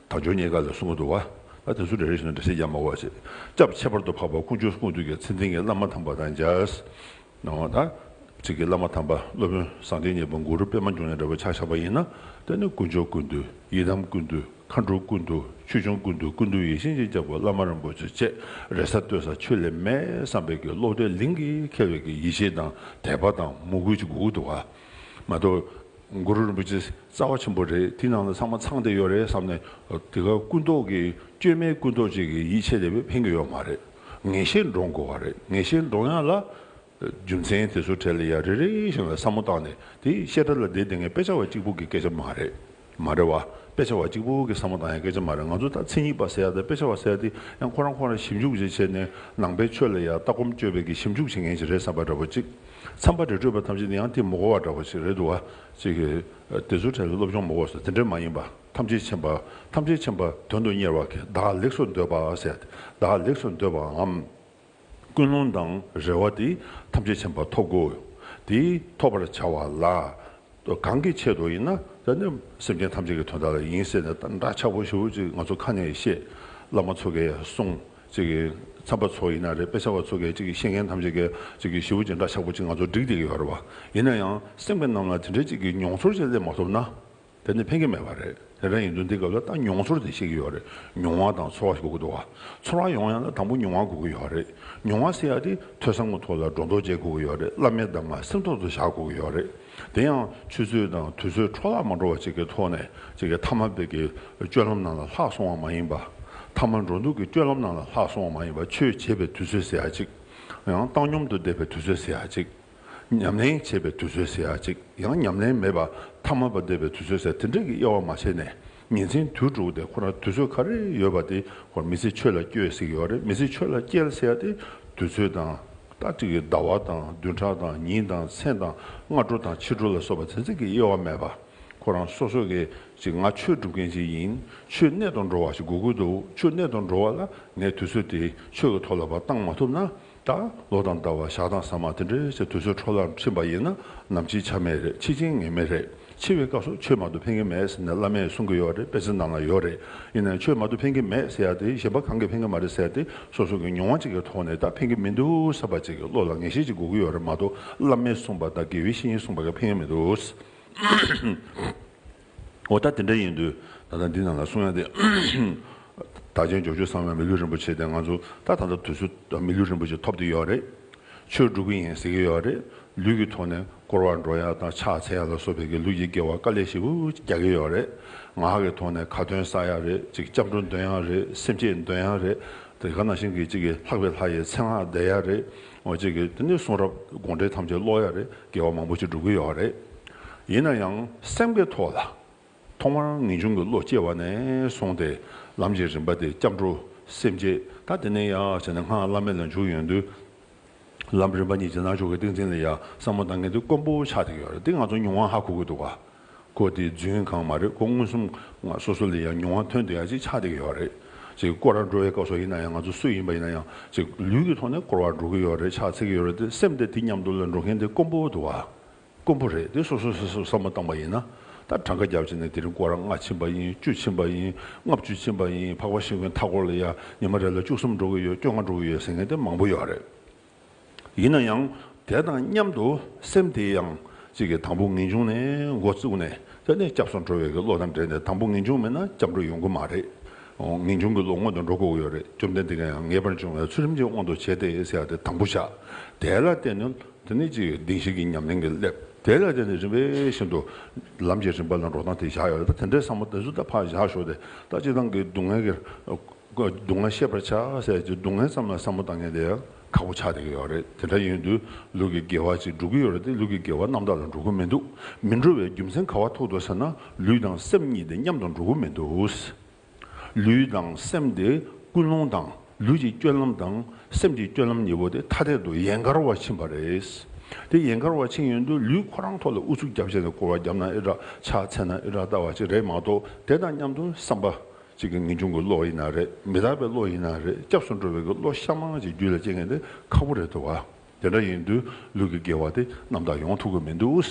འབྱོར་རྙེད་དཀའ་ལ་གསུང་གི་འདུག་བ། ད་དེ་ཚོ་རེ་རེ་བཞིན་འགྲེལ་བཤད་རྒྱག་མ་དགོས་པ་བྱེད། སྐྱབས་ཁྱད་པར་དུ་འཕགས་པ་དཀོན་མཆོག་ཀུན་འདུས་ཀྱི་མཚན་ལྡན་གྱི་བླ་མ་དམ་པ་དང་མཇལ། ནོ་ད། གཅིག་གི་བླ་མ་དམ་པ་སློབ་དཔོན་སངས་རྒྱས་གཉིས་པ་གུ་རུ་པདྨ་འབྱུང་གནས་འདྲ་བོ་ཆ་བཞག་པ་ཡིན་ན། དེ་ནི་དཀོན་མཆོག་ཀུན་འདུས། ཡི་དམ་ཀུན་འདུས། མཁའ་འགྲོ་ཀུན་འདུས། ཆོས་སྐྱོང་ཀུན་འདུས། ཀུན་འདུས་ཡིད་བཞིན་གྱི་སྐྱབས་ཀྱི་བླ་མ་རིན་པོ་ཆེ་བཅས་རེ་ས་ལྟོས་ས་ཆོས་ལས་མེད་བསམ་པའི་གི་བློ་གཏད་ལིང་གིས་ཁེལ་བའི་གི་ཡིད་ཆེས་དང་དད་པ་དང་མོས་གུས་ཅིག་དགོས་ཀྱི་འདུག་བ། མ་གཏོགས། གུ་རུ་རིན་པོ་ཆེ་རྩ་བ་ཆེན་པོ་རེད། དེའི་ནང་ལ་ཚང་མ་ཚང་བསྡད་ཡོད་རེད་བསམ་ནས། དེ་ག་ཀུན་རྟོག་གི་བཅོས་མའི་ཀུན་རྟོག་ཅིག་གི་ཡིད་ཆེས་དེ་ཕན་གྱི་ཡོད་མ་རེད། ངེས་ཤེས་འདྲོངས་དགོས་པ་རེད། ངེས་ཤེས་འདྲོངས་ཡག་ལ། རྒྱུ་མཚན་དེ་ཚོ་གྲས་ལ་ཡ་རེ་རེ་བཞིན་ལ་བསམ་བློ་བཏང་ནས། དེ་བཤད་གྲྭ་ལ་བསྡད་བསྡད་མཁན་དཔེ་ཆ་བ་གཅིག་པུ་གི་སྐད་ཆ་མ་རེད། མ་རེད་བ། དཔེ་ཆ་བ་གཅིག་པུ་གི་བསམ་བློ་བཏང་ཡག་སྐད་ཆ་མ་རེད། ང་ཚོ་ད་མཚན་ཉིད་པ་ཟེར་ཡག་དང་དཔེ་ཆ་བ་ཟེར་ཡག་དེ་ཡང་ཁོ་རང་ཁོ་རང་ཞིབ་འཇུག་ཅིག་བྱས་ནས་ནང་པའི་ཆོས་ལ་ཡ་ལྟ་སྒོམ་སྤྱོད་པའི་གི་ཞིབ་འཇུག་བྱེད་མཁན་ཅིག་རེད་བསམ་པ་འདྲ་པོ་ཅིག་མཚམས་པ་རེ་སྤྲོད་པ་ཐམས་ཅད་ནི་ཡང་དེ་མི་གོ་བ་འདྲ་པོ་ཞིག་རེད་འདུག་བ། ཅིག་གི་དེ་ཚོའི་གྲས་ལ་སློབ་སྦྱོང་མི་དགོས་སོ། དེ་འདྲས་མ་ཡིན་པ། ཐམས་ཅད་མཁྱེན་པ། ཐམས་ཅད་མཁྱེན་པ་དོན་དུ་གཉེར་བ་གི་བདག་ལེགས་སུ་འདོད་པ་ཟེར། བདག་ལེགས་སུ་འདོད་པའམ། ཀུན་སློང་དང་རེ་བ་དེ་ཐམས་ཅད་མཁྱེན་པ་ཐོབ་དགོས། དེ་ཐོབ་པར་བྱ་བ་ལ། གང་གི་ཆེད་དུ་ཡིན་ན་ད་ནི་སེམས་ཅན་ཐམས་ཅད་ཀྱི་དོན་དག་ལ་ཡིན་ཟེར་ནས་ད་འདྲ་ཆགས་པོ་ཞེ་པོ་ཅིག་ང་ཚོ་ཁ་ནས་བཤད། བླ་མ་ཚོ་གིས་གསུངས། ཅིག་གི་མཚམས་པ་ཚོ་ཡིན་ན་རེད། དཔེ་ཆ་བ་ཚོ་གིས་ཅིག་གི་བཤད་མཁན་ཐམས་ཅད་ཀྱིས་ཅིག་གི་ཞེ་པོ་ཅིག་འདྲ་ཆགས་པོ་ཅིག་ང་ཚོ་འགྲིག་བསྡད་ཀྱི་ཡོད་རེད་བ། ཡིན་ན་ཡང་སེམས་ཀྱི་ནང་ལ་དེ་འདྲའི་ཅིག་གི་མྱོང་ཚོར་ཅིག་སླེབས་མ་ཐུབ་ན། དེ་ནི་ཕན་གྱི་མེད་པ་རེད། དེ་འདྲ་ཡིན་དུས་འདི་སྐབས་ལ་ད་མྱོང་ཚོར་དེ་ཤེས་ཀྱི་ཡོད་རེད། མྱོང་བ་དང་ཚོར་བ་ཞིག་དགོས་ཀྱི་འདུག་བ། ཚོར་བ་ཡོང་ཡག་ལ་དང་པོ་མྱོང་བ་དགོས་ཀྱི་ཡོད་རེད། མྱོང་བ་ཟེར་ཡག་དེ་ཐོས་བསམ་གྱི་ཐོག་ལ་སྒྲོ་འདོགས་བཅད་དགོས་ཀྱི་ཡོད་རེད། བླ་མའི་གདམས་ངག་སེམས་ཐོག་ཏུ་བཞག་དགོས་ཀྱི་ཡོད་རེད། དེ་ཡང་ཆུད་ཟོས་དང་དུས་ཚོད་འཕྲོ་བརླག་མ་འགྲོ་བ་ཅིག་གི་ཐོག་ནས་ཅིག་གི་ཐ་མལ་པའི་གི་སྤྱོད་ལམ་ནང་ལ་ལྷག་སོང་བ་མ་ཡིན་པ། ཐ་མལ་འགྲོ་འདུག་གི་སྤྱོད་ལམ་ནང་ལ་ལྷག་སོང་བ་མ་ཡིན་པ། ཆོས་བྱེད་པའི་དུས་ཚོད་ཟེར་ཡག་ཅིག་ཡང་བཏང་སྙོམས་དུ་བསྡད་པའི་དུས་ཚོད་ཟེར་ཡག་ཅིག་ཉམས་ལེན་བྱེད་པའི་དུས་ཚོད་ཟེར་ཡག་ཅིག་ཡང་ཉམས་ལེན་མེད་པ་ཐ་མལ་པ་བསྡད་པའི་དུས་ཚོད་ཟེར་དེ་འདྲ་གི་དབྱེ་བ་མ་ཕྱེ་ནས་ཉིན་མཚན་དུས་དྲུག་དེ་ཁོ་རང་དུས་ཚོད་ག་རེ་ཡོད་པ་དེ་ཁོ་མི་ཚེ་ཆོས་ལ་བསྐྱལ་ཟེར་གྱི་ཡོད་རེད། མི་ཚེ་ཆོས་ལ་བསྐྱལ་ཟེར་ཡག་དེ་དུས་ཚོད་དང་ད་ཅིག་གི་ཟླ་བ་དང་བདུན་ཕྲག་དང་ཉིན་དང་མཚན་དང་སྔ་དྲོ་དང་ཕྱི་དྲོ་ལ་སོགས་པ་དེ་ཚོ་གི་དབྱེ་བ་མེད་པ། ཁོ་རང་སོ་སོ་གི་ཅིག་ང་ཆོས་སྒྲུབ་མཁན་ཅིག་ཡིན། ཆོས་གནད་དུ་འགྲོ་བ་ཞིག་དགོས་ཀྱི་འདུག་ཆོས་གནད་དུ་འགྲོ་བ་ལ་ངས་དུས་ཚོད་དེ་ཆོས་ཀྱི་ཐོག་ལ་ཕར་བཏང་མ་ཐུབ་ན། ད་ལོ་དང་ཟླ་བ་ཞག་དང་ཟ་མ་དེ་འདྲའི་ཆེད་དུས་ཚོད་འཕྲོ་བརླག་ཕྱིན་པ་ཡིན་ན་ནམ་འཆི་ཆ་མེད་རེད། འཆི་རྐྱེན་ངེས་མེད་རེད། འཆི་བའི་སྐབས་སུ་ཆོས་མ་གཏོགས་ཕན་གྱི་མེད་ཟེར་ནས་བླ་མས་གསུང་གི་ཡོད་རེད། དཔེ་ཆའི་ནང་ལ་ཡོད་རེད། ཡིན་ནའང་ཆོས་མ་གཏོགས་ཕན་གྱི་མེད་ཟེར་ཡག་དེ་གཞན་པ་གང་གིས་ཕན་གྱི་མ་རེད་ཟེར་ཡག་དེ་སོ་སོ་གི་མྱོང་བ་ཅིག་གི་ཐོག་ནས་ད་ཕན་གྱི་མི་འདུག་བསམ་པ་ཅིག་གི་བློ་ལ་ངེས་ཤེས་ཅིག་དགོས་ཀྱི་ཡོད་རེད་མ་གཏོགས། བླ་མས་གསུངས་པ་དང་དགེ་བའི་བཤེས་གཉེན་གསུངས་པ་གིས་ཕན་གྱི་མི་འདུག་འོ་ད་དེ་འདྲ་ཡིན་དུས་ད་ལྟ་འདི་ནང་ལ་གསུང་ཡག་དེ། བདག་ཆེན་ཇོ་ཇོ་ཚང་བའི་མི་ལུས་རིན་པོ་ཆེ་དེ་ང་ཚོ་ད་ད་ལྟ་དུས་ཚོད་མི་ལུས་རིན་པོ་ཆེ་ཐོབ་བསྡད་ཡོད་རེད། ཆོས་སྒྲུབ་ཀྱི་ཡིན་ཟེར་གྱི་ཡོད་རེད། ལུས་ཀྱི་ཐོག་ནས་བསྐོར་བར་འགྲོ་ཡག་དང་ཕྱག་འཚལ་ཡག་ལ་སོགས་པའི་གི་ལུས་ཀྱི་དགེ་བ་དཀའ་ལས་ཞེ་པོ་རྒྱག་གི་ཡོད་རེད། ངག་གི་ཐོག་ནས་ཁ་ཏོན་བསགས་ཡག་རེད། ཅིག་སྐྱབས་འགྲོ་འདོན་ཡག་རེད། སེམས་བསྐྱེད་འདོན་ཡག་རེད། དེ་ག་ནང་བཞིན་གྱི་ཅིག་གི་ལྷག་པའི་ལྷ་ཡི་མཚན་སྔགས་བཟླས་ཡག་རེད། འོ་ཅིག་གི་དེ་ནས་གསུང་རབ་དགོངས་འགྲེལ་ཐམས་ཅད་ཀློག་ཡག་རེད། དགེ་བ་མང་པོ་ཅིག་སྒྲུབ་ཀྱི་ཡོད་རེད། ཡིན་ན་ཡང་སེམས་ཀྱི་ཐོག་ལ། ཐོག་མར་ངེས་འབྱུང་གི་བློ་སྐྱེ་བ་ནས་བཟུང་སྟེ་ལམ་གྱི་རིམ་པ་དེ་སྐྱབས་འགྲོ་སེམས་བསྐྱེད་ད་དེ་ནས་ཡར་བྱས་ནས་སྔགས་བླ་མེད་ལ་འཇུག་ཡོང་དུས། ལམ་རིམ་པ་གཉིས་ཀྱི་རྣལ་འབྱོར་གྱི་ཏིང་འཛིན་ལ་ཡ་བསམ་བློ་བཏང་མཁན་དེ་དཀོན་པོ་ཆགས་བསྡད་ཀྱི་ཡོད་རེད། དེ་ང་ཚོ་མྱོང་བ་ཧ་གོ་གི་འདུག་ག་ཁོ་དེ་རྫུན་གང་མ་རེད། ཁོ་མངོན་སུམ་ང་སོ་སོ་ལ་ཡ་མྱོང་བ་ཐོན་བསྡད་ཡ་ཅིག་ཆགས་བསྡད་ཀྱི་ཡོད་རེད། ཅིག་བསྐོར་བར་འགྲོ་བའི་སྐབས་སུ་ཡིན་ན་ཡང་ང་ཚོ་སུ་ཡིན་པ་ཡིན་ན་ཡང་ཅིག་ལུས་ཀྱི་ཐོག་ནས་བསྐོར་བར་འགྲོ་གི་ཡོད་རེད། ཕྱག་འཚལ་གྱི་ཡོད་རེད་དེ་སེམས་དེ་དེ་མཉམ་དུ་ལ་འགྲོ་མཁན་དེ་དཀོན་པོ་འདུག་ག་དཀོན་པོ་རེད། དེ་སོ་སོ་སོ་སོ་བསམ་བློ་བཏང་པ་ཡིན་ན། ད་གྲངས་ཀ་བརྒྱབ་བྱས་ནས་དེ་རིང་སྐོར་ར་ལྔ་ཕྱིན་པ་ཡིན། བཅུ་ཕྱིན་པ་ཡིན། ལྔ་བཅུ་ཕྱིན་པ་ཡིན། འཕགས་པ་ཤིང་ཀུན་མཐའ་སྐོར་ལ་ཡ་ཉི་མ་རེ་ལ་བཅུ་གསུམ་འགྲོ་གི་ཡོད། བཅོ་ལྔ་འགྲོ་གི་ཡོད་ཟེར་མཁན་དེ་མང་པོ་ཡོད་རེད། ཡིན་ན་ཡང་དེ་དང་མཉམ་དུ་སེམས་དེ་ཡང་གཅིག་གི་དང་པོ་ངེས་འབྱུང་ནས་འགོ་བཙུགས་ནས་དེ་ནས་སྐྱབས་སུ་འགྲོ་བའི་གི་བློ་དང་འབྲེལ་ནས། དང་པོ་ངེས་འབྱུང་མེད་ན་སྐྱབས་འགྲོ་ཡོང་གི་མ་རེད། ངེས་འབྱུང་གི་བློ་སྔོན་དུ་འགྲོ་དགོས་ཀྱི་ཡོད་རེད། བཅོམ་ལྡན་འདས་ཀྱིས་ཡང་ངེས་པར་འབྱུང་བའི་ཚུལ་ཁྲིམས་ཀྱི་དབང་དུ་བྱས་ཏེ་ཟེར་ཡ་དེ་དང་པོ་བཞག་དེ་ལ་བརྟེན་ནས། དེ་ནས་ཅིག་བདེན་བཞི་གི་ཉམས་ལེན་གྱི་སླེབས། དེ་ལ་བརྟེན་ནས་རིམ་པས་བཞིན་དུ་ལམ་གྱི་རིམ་པ་ལ་འགྲོ་སྟངས་དེ་བཞག་ཡོད་རེད། ད་དེ་འདྲའི་བསམ་བློ་དེ་ཚོ་ད་ཕར་བཞག་ཞོག་དེ། ད་སྤྱིར་བཏང་གི་སྡུག་བསྔལ་གྱི་སྡུག་བསྔལ་ཤེས་པར་བྱ་ཟེར་གྱི་སྡུག་བསྔལ་ཙམ་ལ་བསམ་བློ་བཏང་མཁན་དེ་ཡང་ཁག་པོ་ཆགས་བསྡད་ཀྱི་ཡོད་རེད། དེ་འདྲ་ཡིན་དུས་ལུས་ཀྱི་དགེ་བ་ཅིག་འགྲོ་གི་ཡོད་རེད་དེ། ལུས་ཀྱི་དགེ་བ་རྣམ་དག་ལ་འགྲོ་གི་མི་འདུག་མི་འགྲོ་བའི་རྒྱུ་མཚན་ག་བ་ཐུག་འདུག་ཟེར་ན། ལུས་དང་སེམས་གཉིས་དེ་མཉམ་དུ་འགྲོ་གི་མི་འདུག་ལུས་དང་སེམས་དེ་ཀུན་སློང་དང་། ལུས་ཀྱི་སྤྱོད་ལམ་དང་སེམས་ཀྱི་སྤྱོད་ལམ་གཉིས་པོ་དེ་ཐ་དད་དུ་ཡན་གར་བ་ཕྱིན་པ་རེད། དེ་ཡན་གར་བ་ཕྱིན་ཡོང་དུས་ལུས་ཁོ་རང་ཐོག་ལ་ཨུ་ཚུགས་རྒྱབ་བྱས་ནས་སྐོར་བ་བརྒྱབ་ན་ཨེ་འདྲ། ཕྱག་འཚལ་ན་ཨེ་འདྲ་ལྟ་བ་ཅིག་རེད་མ་གཏོགས། དེ་དང་མཉམ་དུ་བསམ་པ་ཅིག་གི་ངེས་འབྱུང་གི་བློ་ཡིན་ན་རེད། མི་རྟག་པའི་བློ་ཡིན་ན་རེད། སྐྱབས་སུ་འགྲོ་བའི་གི་བློ་གཤའ་མ་ཅིག་རྒྱུད་ལ་སྐྱེ་མཁན་དེ་ཁག་པོ་རེད་འདུག་བ། དེ་འདྲ་ཡིན་དུས་ལུས་ཀྱི་དགེ་བ་དེ་རྣམ་དག་ཡོང་ཐུབ་ཀྱི་མི་འདུག་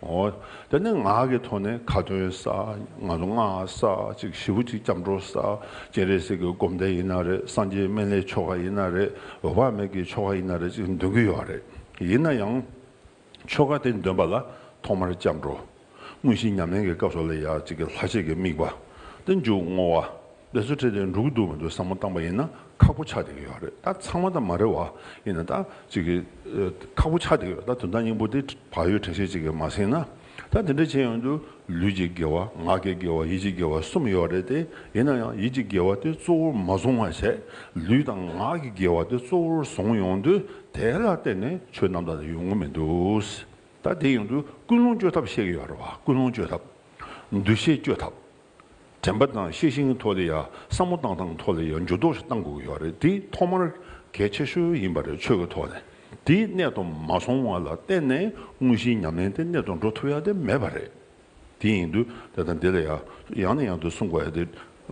འོ། དེ་ནས་ངག་གི་ཐོག་ནས་ཁ་ཏོན་བསགས། ང་ཚོ་སྔགས་བསགས། ཅིག་ཞེ་པོ་ཅིག་སྐྱབས་འགྲོ་བསགས། སྤྱན་རས་གཟིགས་ཀྱི་སྒོམ་བཟླས་ཡིན་ན་རེད། སངས་རྒྱས་སྨན་བླའི་ཆོ་ག་ཡིན་ན་རེད། འོད་དཔག་མེད་ཀྱི་ཆོ་ག་ཡིན་ན་རེད། ཅིག་འདོན་གྱི་ཡོད་རེད། ཡིན་ན་ཡང་ཆོ་ག་དེ་འདོན་པ་ལ་ཐོག་མར་སྐྱབས་འགྲོ། དངོས་གཞིའི་ཉམས་ལེན་གྱི་སྐབས་སུ་ལ་ཡང་ཅིག་གི་ལྷག་བཅས་ཀྱི་དམིགས་པ། དེ་མཇུག་བསྔོ་བ། དེ་ཚོ་ཁྲིད་དེ་འགྲོ་གི་འདུག་མི་འདུག་བསམ་བློ་བཏང་པ་ཡིན་ན་ཁག་པོ་ཆགས་བསྡད་ཀྱི་ཡོད་རེད། ད་ཚང་མ་ད་མ་རེད་བ། ཡིན་ན་ད་ཅིག་གི་ཨ་ཁག་པོ་ཆགས་བསྡད་ཀྱི་ཡོད། ད་དོན་དག་སྙིང་པོ་དེ་བག་ཡོད་དྲན་ཤེས་ཅིག་གིས་མ་ཟིན་ན། ད་དེ་འདྲ་བྱས་ཡོང་དུས་ལུས་ཀྱི་དགེ་བ། ངག་གི་དགེ་བ། ཡིད་ཀྱི་དགེ་བ་གསུམ་ཡོད་རེད་དེ། ཡིན་ན་ཡང་ཡིད་ཀྱི་དགེ་བ་དེ་གཙོ་བོར་མ་བཟུང་བ་བྱས། ལུས་དང་ངག་གི་དགེ་བ་དེ་གཙོ་བོར་བཟུང་ཡོང་དུས་དེ་ལ་བརྟེན་ནས་ཆོས་རྣམ་དག་དེ་ཡོང་གི་མི་འདུག་ད་དེ་ཡོང་དུས་ཀུན་སློང་བཅོས་ཐབས་བཤད་ཀྱི་ཡོད་རེད་བ། ཀུན་སློང་བཅོས་ཐབས། འདུ་ཤེས་བཅོས་ཐབས། དྲན་པ་དང་ཤེས་བཞིན་གྱི་ཐོག་ལ་ཡ། བསམ་བློ་བཏང་སྟངས་ཐོག་ལ་ཡ་འགྱུར་ལྡོག་ཞིག་གཏང་དགོས་ཀྱི་ཡོད་རེད། དེ་ཐོག་མར་གལ་ཆེ་ཤོས་ཡིན་པ་རེད། ཆོས་ཀྱི་ཐོག་ནས། དེ་གནད་དུ་མ་སོང་བ་ལ་བརྟེན་ནས་དངོས་གཞིའི་ཉམས་ལེན་དེ་གནད་དུ་འགྲོ་ཐུབ་ཡ་དེ་མེད་པ་རེད། དེ་ཡིན་དུས་ད་ལྟ་འདི་ལ་ཡ་ཡང་ནས་ཡང་དུ་གསུང་དགོས་ཡ་དེ།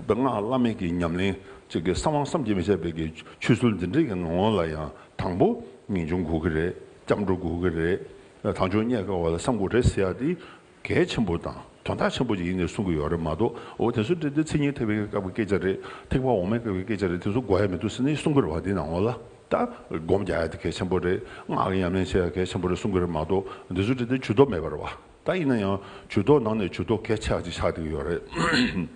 སྔགས་བླ་མེད་ཀྱི་ཉམས་ལེན་ཅིག་གི་གསང་བ་བསམ་གྱིས་མི་ཁྱབ་པའི་གི་ཆོས་ཚུལ་འདི་འདྲའི་གི་ནང་ལ་ཡང་དང་པོ་ངེས་འབྱུང་དགོས་ཀྱི་རེད། སྐྱབས་འགྲོ་དགོས་ཀྱི་རེད། དལ་འབྱོར་རྙེད་དཀའ་བ་ལ་བསམ་དགོས་རེད་ཟེར་ཡ་དེ་གལ་ཆེན་པོ་དང་དོན་དག་ཆེན་པོ་ཅིག་ཡིན་ནས་གསུང་གི་ཡོད་རེད་མ་གཏོགས། འོ་དེ་ཚོ་འདྲ་དེ་མཚན་ཉིད་ཐེག་པའི་སྐབས་ཀྱི་སྐད་ཆ་རེད། ཐེག་པ་འོག་མའི་སྐབས་ཀྱི་སྐད་ཆ་རེད། དེ་ཚོ་དགོས་ཡ་མི་འདུག་ཟེར་ནས་གསུང་གི་རེད་བ། དེ་ནང་ལོགས་ལ་ད་སྒོམ་རྒྱག་ཡ་དེ་གལ་ཆེན་པོ་རེད། སྔགས་ཀྱི་ཉམས་ལེན་བྱེད་ཡ་གལ་ཆེན་པོ་རེད་གསུང་གི་རེད་མ་གཏོགས། འདི་ཚོ་འདྲ་དེ་ཇུས་གཏོགས་མེད་པ་རེད་བ། ད་ཡིན་ན་ཡང་ཇུས་གཏོགས་ནང་ནས་ཇུས་གཏོགས་གལ་ཆེ་བ་ཅིག་ཆགས་བསྡད་ཀྱི་ཡོད་རེད།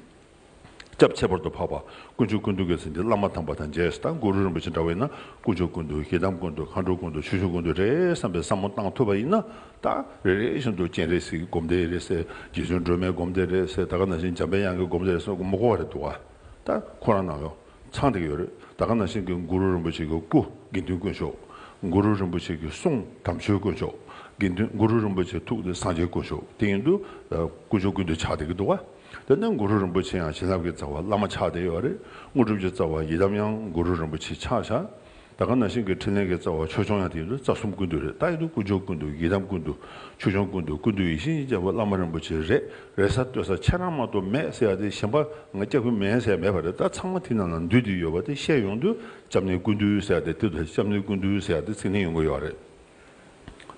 སྐྱབས་ཁྱད་པར་དུ་འཕགས་པ་དཀོན་མཆོག་ཀུན་འདུས་ཀྱི་ཟེར་འདི་བླ་མ་དམ་པ་དང་མཇལ། ད་གུ་རུ་རིན་པོ་ཆེ་འདྲ་བས་ན་དཀོན་མཆོག་ཀུན་འདུས། ཡི་དམ་ཀུན་འདུས། མཁའ་འགྲོ་ཀུན་འདུས། ཆོས་སྐྱོང་ཀུན་འདུས་རེད་བསམ་པའི་བསམ་བློ་བཏང་ཐུབ་པ་ཡིན་ན། ད་རེ་རེ་བཞིན་དུ་སྤྱན་རས་གཟིགས་སྒོམ་བཟླས་རེད་ཟེར། རྗེ་བཙུན་སྒྲོལ་མའི་སྒོམ་བཟླས་རེད་ཟེར། ད་ག་ནང་བཞིན་འཇམ་པའི་དབྱངས་ཀྱི་སྒོམ་བཟླས་རེད་ཟེར་མི་གོ་བ་རེད་འདུག་བ། ད་ཁོ་རང་ནང་ལ་ཚང་བསྡད་ཀྱི་ཡོད་རེད། ད་ག་ནང་བཞིན་གྱི་གུ་རུ་རིན་པོ་ཆེ་གི་སྐུ་དགེ་འདུན་དཀོན་མཆོག་གུ་རུ་རིན་པོ་ཆེ་གི་གསུང་དམ་ཆོས་དཀོན་མཆོག་དགེ་འདུན། གུ་རུ་རིན་པོ་ཆེའི་ཐུགས་དེ་སངས་རྒྱས་དཀོན་མཆོག་དེ་ཡིན་དུས་ཨ་དཀོན་མཆོག་ཀུན་འདུས་ཆགས་བསྡད་ཀྱི་འདུག་བ། དེ་ནས་གུ་རུ་རིན་པོ་ཆེ་ཡང་བྱིན་རླབས་ཀྱི་རྩ་བ་བླ་མ་ཆགས་བསྡད་ཡོད་རེད། དངོས་གྲུབ་ཀྱི་རྩ་བ་ཡི་དམ་ཡང་གུ་རུ་རིན་པོ་ཆེ་ཆགས་བཞག་ད་ག་ནང་བཞིན་གྱི་འཕྲིན་ལས་ཀྱི་རྩ་བ་ཆོས་སྐྱོང་ཡང་དེ་ཡིན་དུས་རྩ་གསུམ་ཀུན་འདུས་རེད། ད་ཡིན་དུས་དཀོན་མཆོག་ཀུན་འདུས། ཡི་དམ་ཀུན་འདུས། ཆོས་སྐྱོང་ཀུན་འདུས། ཀུན་འདུས་ཡེ་ཤེས་ཀྱི་རྒྱལ་པོ་བླ་མ་རིན་པོ་ཆེ་རེད། རེད་ས་ལྟོས་ས་ཁྱེད་རང་མ་གཏོགས་མེད་ཟེར་ཡ་དེ། གཞན་པ་ང་སྐྱབས་མཁན་མེད་ཟེར་ཡ་མེད་པ་རེད། ད་ཚང་མ་དེ་ནང་ལ་འདུས་ཏེ་ཡོད་པ་དེ་བཤད་ཡོང་དུས་སྐྱབས་གནས་ཀུན་འདུས་ཟེར་ཡ་དེ། དེ་དུས་སྐྱབས་གནས་ཀུན་འདུས་ཟེར་ཡ་དེ་ཚིག་ནི་ཡོང་གི་ཡོད་རེད།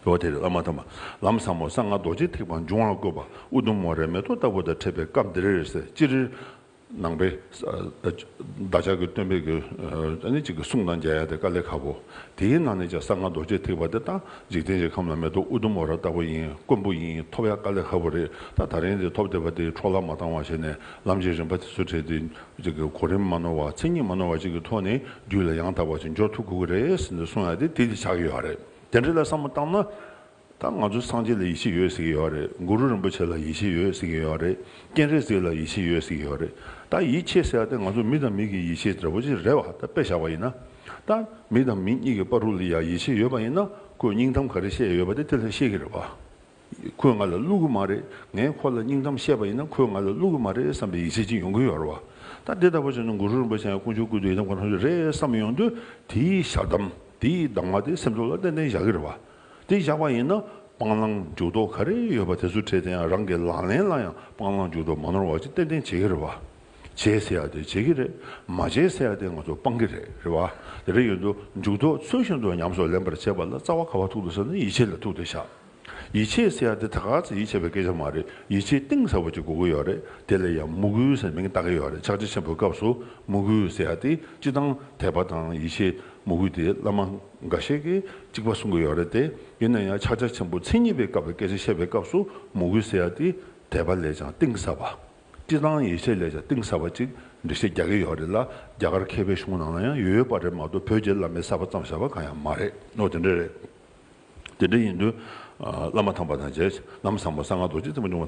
འོ་དེ་རེད། བླ་མ་དམ་པ་ལམ་ཟབ་མོ་གསང་སྔགས་རྡོ་རྗེ་ཐེག་པ་འབྱུང་བར་བཀོད་པ། ཨུ་དུམ་མོ་རའི་མེ་ཏོག་ལྟ་བུ་དང་འཕྲད་པའི་སྐབས་འདིར་ཟེར། སྤྱིར་ནང་པའི་བདག་ཅག་གི་སྟོན་པའི་གི་ཨ་ནི་གཅིག་གི་གསུང་དང་མཇལ་ཡ་དེ་དཀའ་ལས་ཁག་པོ། དེའི་ནང་ནས་ཀྱང་གསང་སྔགས་རྡོ་རྗེ་ཐེག་པ་དེ་ད་འཇིག་རྟེན་གྱི་ཁམས་ལ་མེ་ཏོག་ཨུ་དུམ་མོ་ར་ལྟ་བུ་ཡིན། དཀོན་པོ་ཡིན། ཐོབ་ཡ་དཀའ་ལས་ཁག་པོ་རེད། ད་ད་རིང་དེ་ཐོབ་བསྡད་པ་དེ་འཕྲོ་བརླག་མ་བཏང་བ་བྱས་ནས་ལམ་གྱི་རིམ་པ་དེ་ཚོ་འཕྲད་དེ་གཅིག་གི་གོ་རིམ་མ་ནོར་བ། མཚན་ཉིད་མ་ནོར་བ་གཅིག་གི་ཐོག་ནས་རྒྱུད་ལ་ཡང་དག་པ་ཅིག་འབྱོར་ཐུབ་དགོས་ཀྱི་རེད་ཟེར་ནས་གསུང་ཡ་དེ་དེ་དེ་ཆགས་ཀྱི་ཡོད་རེད། དེ་འདྲ་ལ་བསམ་བློ་བཏང་ན། ད་ང་ཚོ་སངས་རྒྱས་ལ་ཡིད་ཆེས་ཡོད་ཟེར་གྱི་ཡོད་རེད། གུ་རུ་རིན་པོ་ཆེ་ལ་ཡིད་ཆེས་ཡོད་ཟེར་གྱི་ཡོད་རེད། སྤྱན་རས་གཟིགས་ལ་ཡིད་ཆེས་ཡོད་ཟེར་གྱི་ཡོད་རེད། ད་ཡིད་ཆེས་ཟེར་ཡ་དེ་ང་ཚོ་མི་དང་མི་གི་ཡིད་ཆེས་འདྲ་པོ་ཅིག་རེད་བ། ད་དཔེ་བཞག་པ་ཡིན་ན། ད་མི་དང་མི་གཉིས་ཀྱི་བར་དུ་ལ་ཡ་ཡིད་ཆེས་ཡོད་པ་ཡིན་ན་ཁོས་སྙིང་གཏམ་ག་རེ་བཤད་ཡོད་པ་དེ་དེ་ལ་བཤད་ཀྱི་རེད་བ། ཁོས་ང་ལ་བསླུ་གི་མ་རེད། ངས་ཁོ་ལ་སྙིང་གཏམ་བཤད་པ་ཡིན་ན་ཁོས་ང་ལ་བསླུ་གི་མ་རེད་བསམ་པའི་ཡིད་ཆེས་ཅིག་ཡོང་གི་ཡོད་རེད་བ། ད་དེ་ལྟ་བུ་བྱས་ན་གུ་རུ་རིན་པོ་ཆེ་ཡང་དཀོན་མཆོག་ཀུན་འདུས་ཡི་དམ་གང་ཐོབ་རེད་བསམ་ཡོང་དུས། དེའི་ཞལ་གདམས་དེའི་གདམས་ངག་དེ་སེམས་ཚོར་ལ་ཏན་ཏན་བཞག་གི་རེད་བ། དེ་བཞག་པ་ཡིན་ན་སྤང་བླང་འཇུག་ལྡོག་ག་རེ་ཡོད་པ་དེ་ཚོ་འཕྲད་དེ་ཡང་རང་གི་ལག་ལེན་ལ་ཡང་སྤང་བླང་འཇུག་ལྡོག་མ་ནོར་བ་ཅིག་ཏན་ཏན་བྱེད་ཀྱི་རེད་བ། བྱེད་ཟེར་ཡ་དེ་བྱེད་ཀྱི་རེད། མ་བྱེད་ཟེར་ཡ་དེ་ང་ཚོ་སྤང་གི་རེད། རེད་བ། དེ་འདྲ་ཡིན་དུས་འཇུག་ལྡོག་ཚུལ་བཞིན་དུ་ཉམས་སུ་ལེན་པར་བྱེད་པ་ལ་རྩ་བ་ག་བ་ཐུག་འདུག་ཟེར་ན་ཡིད་ཆེས་ལ་ཐུག་སྟེ་བཞག་ཡིད་ཆེས་ཟེར་ཡ་དེ་ད་ག་ཚོད་ཡིད་ཆེས་པའི་སྐད་ཆ་མ་རེད། ཡིད་ཆེས་གཏིང་ཟབ་པོ་ཅིག་དགོས་ཀྱི་ཡོད་རེད། དེ་ལ་ཡང་མོས་གུས་ཟེར་མིང་བཏགས་ཀྱི་ཡོད་རེད། ཕྱག་རྒྱ་ཆེན་པོའི་སྐབས་སུ་མོས་གུས་ཟེར་ཡ་དེ་སྤྱིར་བཏང་དད་པ་དང་ཡིད་ཆེས་མོས་གུས་དེ་བླ་མ་འགའ་ཤས་ཀྱིས་གཅིག་པ་གསུང་གི་ཡོད་རེད་དེ། ཡིན་ན་ཡང་ཕྱག་རྒྱ་ཆེན་པོ་མཚན་ཉིད་པའི་སྐབས་ཀྱི་སྐད་ཆ་བཤད་པའི་སྐབས་སུ་མོས་གུས་ཟེར་ཡ་དེ་དད་པ་ལས་ཀྱང་གཏིང་ཟབ་པ། སྤྱིར་བཏང་ཡིད་ཆེས་ལས་ཀྱང་གཏིང་ཟབ་པ་ཅིག་འགྲེལ་བཤད་རྒྱག་གི་ཡོད་རེད་ལ། རྒྱ་གར་མཁས་པའི་གཞུང་ནང་ལ་ཡང་ཡོད་ཡོད་པ་རེད་མ་གཏོགས་བོད་ཀྱི་བླ་མས་གསར་པ་བརྩམས་བཞག་པ་གང་ཡང་མ་རེད། ཨོ་དེ་འདྲ་རེད། དེ་འདྲ་ཡིན་དུས། ཨ། བླ་མ་དམ་པ་དང་མཇལ། ལམ་བཟང་པོ་གསང་སྔགས་རྡོ་རྗེ་ཐེག་པ་འབྱུང་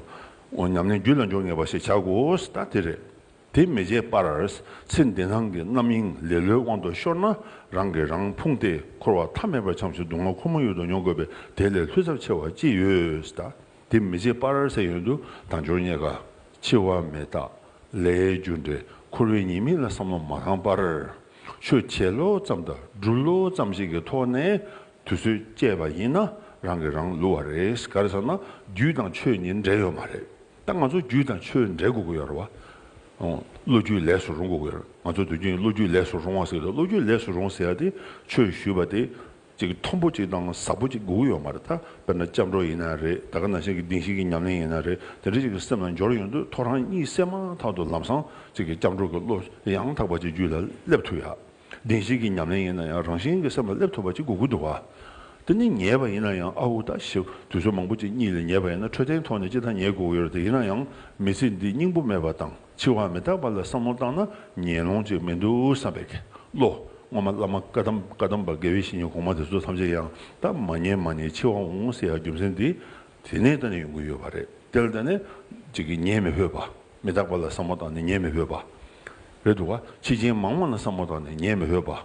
བ། ཉམས་ལེན་རྒྱུད་ལ་འཇུག་ངེས་པ་ཞེས་བྱ་དགོས། ད་དེ་རེད། དེ་མི་བྱེད་པར། ཚེ་འདི་སྣང་གི་རྣམ་གཡེང་ལེ་ལོའི་དབང་དུ་ཤོར་ན། རང་གིས་རང་ཕུང་སྟེ་འཁོར་བ་མཐའ་མེད་པར་འཁྱམས་ཤིང་སྡུག་བསྔལ་ཁོར་མོ་ཡུག་ཏུ་མྱོང་དགོས་པས། དེ་ལས་ལྷོད་ཐབས་ཆེ་བ་ཅི་ཡོད། ད་དེ་མི་བྱེད་པར་ཟེར་ཡོང་དུས་དལ་འབྱོར་རྙེད་དཀའ། འཆི་བ་མི་རྟག། ལས་རྒྱུ་འབྲས། འཁོར་བའི་ཉེས་དམིགས་ལ་བསམ་བློ་མ་བཏང་བར། ཆོས་བྱེད་ལོ་ཙམ་དང་སྒྲུབ་ལོ་ཙམ་ཞིག་གི་ཐོག་ནས་དུས་ཚོད་བསྐྱལ་བ་ཡིན་ན་རང་གིས་རང་བསླུ་བ་རེད། ག་རེ་ཟེར་ན་རྒྱུད་དང་ཆོས་གཉིས་འབྲེལ་ཡོད་མ་རེད། ད་ང་ཚོ་རྒྱུད་དང་ཆོས་འབྲེལ་དགོས་ཀྱི་ཡོད་རེད་བ། ཨོ། བློ་རྒྱུད་ལས་སུ་རུང་དགོས་ཀྱི་ཡོད་རེད། ང་ཚོ་དུས་རྒྱུན་བློ་རྒྱུད་ལས་སུ་རུང་བ་ཟེར་གྱི་འདུག་བློ་རྒྱུད་ལས་སུ་རུང་ཟེར་ཡ་དེ་ཆོས་ཞུས་པ་དེ། ཅིག་མཐོན་པོ་ཅིག་དང་ཟབ་པོ་ཅིག་དགོས་ཀྱི་ཡོད་མ་རེད། ད་དཔེར་ན་སྐྱབས་འགྲོ་ཡིན་ན་རེད། ད་ག་ནང་བཞིན་གྱི་བདེན་བཞི་གི་ཉམས་ལེན་ཡིན་ན་རེད། དེ་འདྲ་ཅིག་གི་སེམས་ལ་འབྱོར་ཡོང་དུས་ཐོ་རངས་གཉིད་སད་མ་ཐག་ཏུ་ལམ་སང་ཅིག་གི་སྐྱབས་འགྲོ་གི་བློ་ཡང་དག་པ་ཅིག་རྒྱུད་ལ་སླེབས་ཐུབ་ཡ། བདེན་བཞི་གི་ཉམས་ལེན་ཡིན་ན་ཡང་རང་བཞིན་གྱི་སེམས་ལ་སླེབས་ཐུབ་པ་ཅིག་དགོས་ཀྱི་འདུག་བ། དེ་ནི་ཉལ་བ་ཡིན་ན་ཡང་ཨ་འུ་ད་ཞེ་དུས་ཚོད་མང་པོ་ཅིག་གཉིད་ལས་ཉལ་བ་ཡིན་ན་འཕྲོད་བསྟེན་ཐོག་ནས་ཅི་ལྟར་ཉལ་དགོས་ཀྱི་ཡོད་རེད། དེ་ཡིན་ན་ཡང་མི་ཚེ་འདི་སྙིང་པོ་མེད་པ་དང་། འཆི་བ་མི་རྟག་པ་ལ་བསམ་བློ་བཏང་ན་ཉལ་ལོང་ཅིག་མི་འདུག་བསམ་པའི་བློ། སྔོན་མ་བླ་མ་བཀའ་གདམས་བཀའ་གདམས་པ་དགེ་བའི་བཤེས་གཉེན་གོང་མ་དེ་ཚོ་ཐམས་ཅད་ཡང་ད་མ་ཉལ་མ་ཉལ་འཆི་བ་འོང་ཟེར་ཡ་རྒྱུ་མཚན་འདི་དེ་ནས་ད་ནས་ཡོང་གི་ཡོད་པ་རེད། དེ་ལ་ད་ནས་ཅིག་གིས་ཉལ་མི་ཕོད་པ། མི་རྟག་པ་ལ་བསམ་བློ་བཏང་ནས་ཉལ་མི་ཕོད་པ། རེད་འདུག་བ། འཆི་རྐྱེན་མང་བ་ལ་བསམ་བློ་བཏང་ནས་ཉལ་མི་ཕོད་པ།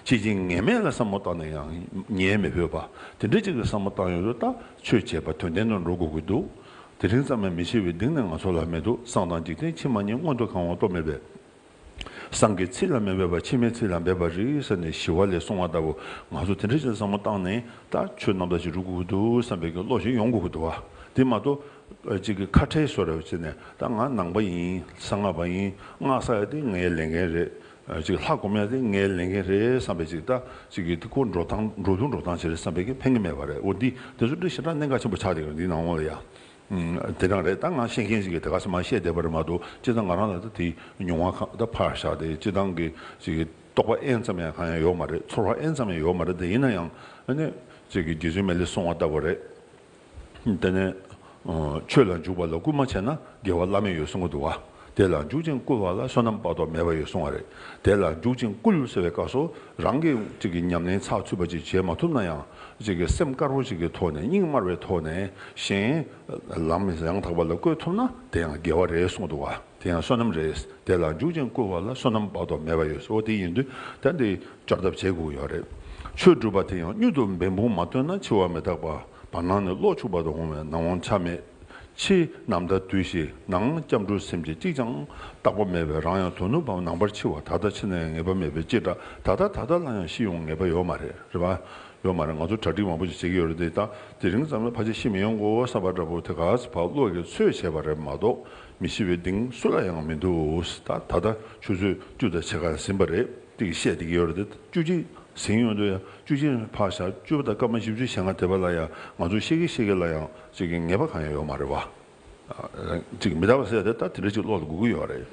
འཆི་རྐྱེན་ངེས་མེད་ལ་བསམ་བློ་བཏང་ནས་ཡང་ཉལ་མི་ཕོད་པ། དེ་འདྲ་ཅིག་གི་བསམ་བློ་བཏང་ཡོང་དུས་ད་ཆོས་བྱས་པ་དོན་ལྡན་དུ་འགྲོ་དགོས་ཀྱི་འདུག་དེ་རིང་ཙམ་ཡང་མི་འཆི་བའི་གདེང་ནི་ང་ཚོ་ལ་མི་འདུག་བསམ་དང་འཇིག་རྟེན་ཕྱི་མ་གཉིས་མངོན་དུ་གང་བ་རྟོགས་མེད་པས། སངས་རྒྱས་ཚིག་ལ་མི་འབད་པར་ཕྱི་མའི་ཚིག་ལ་འབད་པ་རིགས་ཟེར་ནས་ཞི་བ་ལྷས་གསུངས་པ་ལྟ་བུ། ང་ཚོ་དེ་འདྲ་ཞིག་བསམ་བློ་བཏང་ནས་ད་ཆོས་རྣམ་དག་ཅིག་སྒྲུབ་དགོས་ཀྱི་འདུག་བསམ་པའི་གི་བློ་ཞིག་ཡོང་དགོས་ཀྱི་འདུག་བ། དེ་མ་གཏོགས་གཅིག་གི་ཁ་ཁྲལ་བཟོ་འདྲ་བྱས་ནས་ད་ང་ནང་པ་ཡིན། གསང་སྔགས་པ་ཡིན། སྔགས་བསགས་ཡ་དེ་ངའི་ལས་འགན་རེད། ཅིག་ལྷ་སྒོམ་ཡ་དེ་ངའི་ལས་འགན་རེད་བསམ་པའི་ཅིག་ད་ཅིག་གི་དེ་ཁོ་འགྲོ་སྟངས་འགྲོ་ལུགས་འགྲོ་སྟངས་ཅིག་རེད་བསམ་པའི་གི་ཕན་གི་མེད་པ་རེད། འོ་འདི་དེ་ཚོ་འདི་ཞེ་དྲག་གནད་འགག་ཆེན་པོ་ཆགས་བསྡད་ཀྱི་རེད་འདི་ནང་ལོགས་ལ་ཡ། ཨུམ། དེ་རང་རེད། ད་ང་ཤེས་མཁན་ཞིག་གིས་དེ་ག་ཚོད་མ་བཤད་བསྡད་པ་རེད་མ་གཏོགས་སྤྱིར་བཏང་ང་རང་ལ་ད་དེ་མྱོང་བ་གང་ད་ཕར་བཞག་སྟེ་སྤྱིར་བཏང་གི་ཅིག་གི་རྟོགས་པ་ཨེན་ཙམ་ཡང་གང་ཡང་ཡོད་མ་རེད། ཚོར་བ་ཨེན་ཙམ་ཡང་ཡོད་མ་རེད། དེ་ཡིན་ན་ཡང་ཨ་ནི་ཅིག་གི་རྗེ་བཙུན་མི་ལས་གསུངས་པ་ལྟ་བུ་རེད། དེ་ནས་ཆོས་ལ་འཇུག་པ་ལ་བསྐུལ་མ་བྱས་ན་དགེ་བ་བླ་མེད་ཡོད་གསུང་གི་འདུག་བ། དེ་ལ་འཇུག་ཅིང་བསྐུལ་བ་ལ་བསོད་ནམས་དཔག་ཏུ་མེད་པ་ཡོད་གསུང་བ་རེད། དེ་ལ་འཇུག་ཅིང་བསྐུལ་ཟེར་བའི་སྐབས་སུ་རང་གིས་ཅིག་གི་ཉམས་ལེན་ཚགས་ཚུད་པ་ཅིག་བྱེད་མ་ཐུབ་ན་ཡང་ཅིག་གི་སེམས་དཀར་པོ་ཅིག་གི་ཐོག་ནས་སྙིང་དམར་བའི་ཐོག་ནས་གཞན་ལམ་ཡང་དག་པ་ལ་བཀོད་ཐུབ་ན་དེ་ཡང་དགེ་བ་རེད་གསུང་གི་འདུག་བ། དེ་ཡང་བསོད་ནམས་རེད། དེ་ལ་འཇུག་ཅིང་བསྐུལ་བ་ལ་བསོད་ནམས་དཔག་ཏུ་མེད་པ་ཡོད། འོ་དེ་ཡིན་དུས་ད་འདི་སྐྱོབ་ཐབས་བྱེད་དགོས་ཡོད་རེད། ཆོས་སྒྲུབ་པ་དེ་ཡང་མྱུར་དུ་འབད་འབུངས་མ་བཏོན་ན་འཆི་བ་མི་རྟག་པ། བར་སྣང་ནས་གློག་འཁྱུག་པ་དང་འོང་བའི་ནམ་འོང་ཆ་མེད། ཕྱི་ནམ་ཟླ་དུས་བཞི་ནང་སྐྱབས་འགྲོ་སེམས་ཅན་གཅིག་ཀྱང་རྟག་པ་མེད་པས་རང་ཡང་དོ་ནུབ་པའམ་ནང་པར་འཆི་བ་ད་ལྟ་འཆི་ན་ཡང་ངེས་པ་མེད་པའི་ཅི་འདྲ་ད་ལྟ་ད་ལྟ་ལ་ཡང་ཤི་ཡོང་ངེས་པ་ཡོད་མ་རེད། རེད་པ། ཡོད་མ་རེད། ང་ཚོ་གྲ་སྒྲིག་མང་པོ་ཞིག་བྱེད་ཀྱི་ཡོད་རེད་དེ། ད་དེ་རིང་ཙམ་ལ་ཕལ་ཆེར་ཤི་མི་ཡོང་གོ་བསམ་པ་འདྲ་པོ་དེ་ག་ཚོད་ཕར་བློ་གི་ཚོད་བྱས་པ་རེད་མ་གཏོགས་མི་ཤི་བའི་གདེང་སུ་ལ་ཡང་མི་འདུག་ད་ད་ལྟ་ཆུ་ཚོད་བཅུ་དང་ཕྱེད་ཀ་ཟིན་པ་རེད། དེ་གི་བཤད་བསྡད་ཀྱི་ཡོད་རེད་དེ། བཅུ་གཅིག་ཟིན་ཡོང་དུས་ཡང་བཅུ་གཅིག་ཕར་བཞག་བཅུ་པ་དང་སྐར་མ་བཞི་བཅུ་ཞེ་ལྔ་དེ་བ་ལ་ཡང་ང་ཚོ་ཤེས་ཀྱི་ཤེས་ཀྱི་ལ་ཡང་ཅིག་གི་ངེས་པ་གང་ཡང་ཡོད་མ་རེད་བ། ཅིག་མི་རྟག་པ་ཟེར་ཡ་དེ་ད་དེ་འདྲ་ཅིག་བློ་ལ་འགུག་གི་ཡོད་རེད།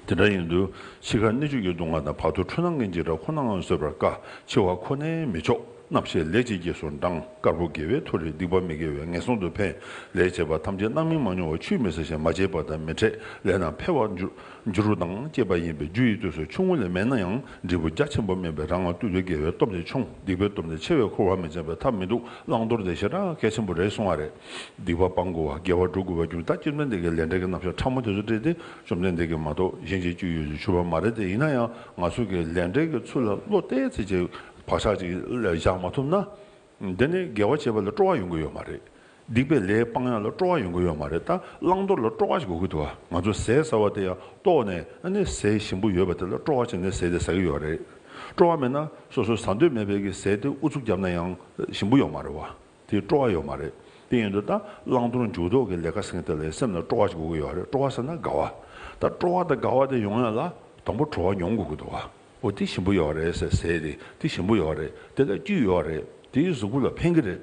དེ་འདྲ་ཡིན་དུས་འཆི་ཁ་སྣོད་བཅུད་ཀྱི་སྡུག་བསྔལ་དང་བར་དོ་འཁྲུལ་སྣང་གི་འཇིགས་སྐྲག་ཁོ་ནའང་བཟོད་པར་དཀའ། འཆི་བ་ཁོ་ནས་མི་ཆོག་རྣམ་ཤེས་ལས་ཀྱི་རྗེས་སུ་འབྲང་། དཀར་པོ་དགེ་བའི་མཐོ་རིས་སྡིག་པ་མི་དགེ་བས་ངན་སོང་དུ་འཕེན། ལས་བྱས་པ་ཐམས་ཅད་རྣམ་སྨིན་མ་མྱོང་བར་ཆུད་མི་ཟ་ཞིང་མ་བྱས་པ་དང་མི་འཕྲད་ལས་རྣམས་འཕེལ་བར་འགྱུར། འགྱུར་བ་དང་བཅས་པ་ཡིན་པས་རྒྱུ་ཡི་དུས་སུ་ཆུང་ངུ་ལས་མེད་ན་ཡང་འབྲས་བུ་རྒྱ་ཆེན་པོ་སྨིན་པས་རང་ལ་ལྟོས་དུས་དགེ་བའི་སྟོབས་དེ་ཆུང་། སྡིག་པའི་སྟོབས་དེ་ཆེ་བས་འཁོར་བར་མི་འགྱངས་པའི་ཐབས་མི་འདུག་བླང་དོར་དེ་ཞེ་དྲག་གལ་ཆེན་པོ་རེད་གསུང་བ་རེད། སྡིག་པ་སྤང་དགོས་པ་དགེ་བ་སྒྲུབ་དགོས་པ་རྒྱུ་མཚན་ད་བཅོམ་ལྡན་འདས་ཀྱི་ལས་འབྲས་ཀྱི་རྣམ་གཞག་ཕྲ་མོ་དེ་ཚོ་བཀྲལ་ཏེ་བཅོམ་ལྡན་འདས་ཀྱིས་མ་གཏོགས་གཞན་གྱིས་བཅུག་ཡོད་ཚུལ་ཞུ་བ་མ་རེད་དེ། ཡིན་ན་ཡང་ང་ཚོ་གི་ལས་འབྲས་ཀྱི་ཚུལ་ལ་བློ་གཏད་ཚེ་ཅིག་བག་ཆགས་ཅིག་བཞག་མ་ཐུབ་ན། འདི་ནི་དགེ་བ་བྱེད་པ་ལ་སྤྲོ་བ་ཡོང་གི་ཡོད་མ་རེད། སྡིག་པའི་ལས་སྤང་ཡག་ལ་སྤྲོ་བ་ཡོང་གི་ཡོད་མ་རེད། ད་བླང་དོར་ལ་སྤྲོ་བ་ཞིག་དགོས་ཀྱི་འདུག་བ། ང་ཚོ་ཟས་ཟ་བ་དེ་ཡང་ལྟོགས་ནས་ཨ་ནི་ཟས་ཞིམ་པོ་ཡོད་པ་དེ་ལ་སྤྲོ་བ་བྱས་ནས་ཟས་དེ་ཟ་གི་ཡོད་རེད། སྤྲོ་བ་མེད་ན་སོ་སོ་ཟ་འདོད་མེད་པའི་གི་ཟས་དེ་ཨུ་ཚུགས་བརྒྱབ་ན་ཡང་ཞིམ་པོ་ཡོད་མ་རེད་བ། དེ་སྤྲོ་བ་ཡོད་མ་རེད། དེ་ཡིན་དུས་ད་བླང་དོར་འཇུག་ལྡོག་གི་ལས་ཀ་ཟེར་མཁན་དེ་ལ་སེམས་ལ་སྤྲོ་བ་ཞིག་དགོས་ཀྱི་ཡོད་རེད། སྤྲོ་བ་ཟེར་ན་དགའ་བ། ད་སྤྲོ་བ་དང་དགའ་བ་དེ་ཡོང་ཡག་ལ་དང་པོ་བྲོ་བ་མྱོང་དགོས་ཀྱི་འདུག་བ། འོ་དེ་ཞིམ་པོ་ཡོད་རེད་ཟེར་ཟས་དེ་དེ་ཞིམ་པོ་ཡོད་རེད། དེ་ལ་བཅུད་ཡོད་རེད། དེ་གཟུགས་པོ་ལ་ཕན་གྱི་རེད།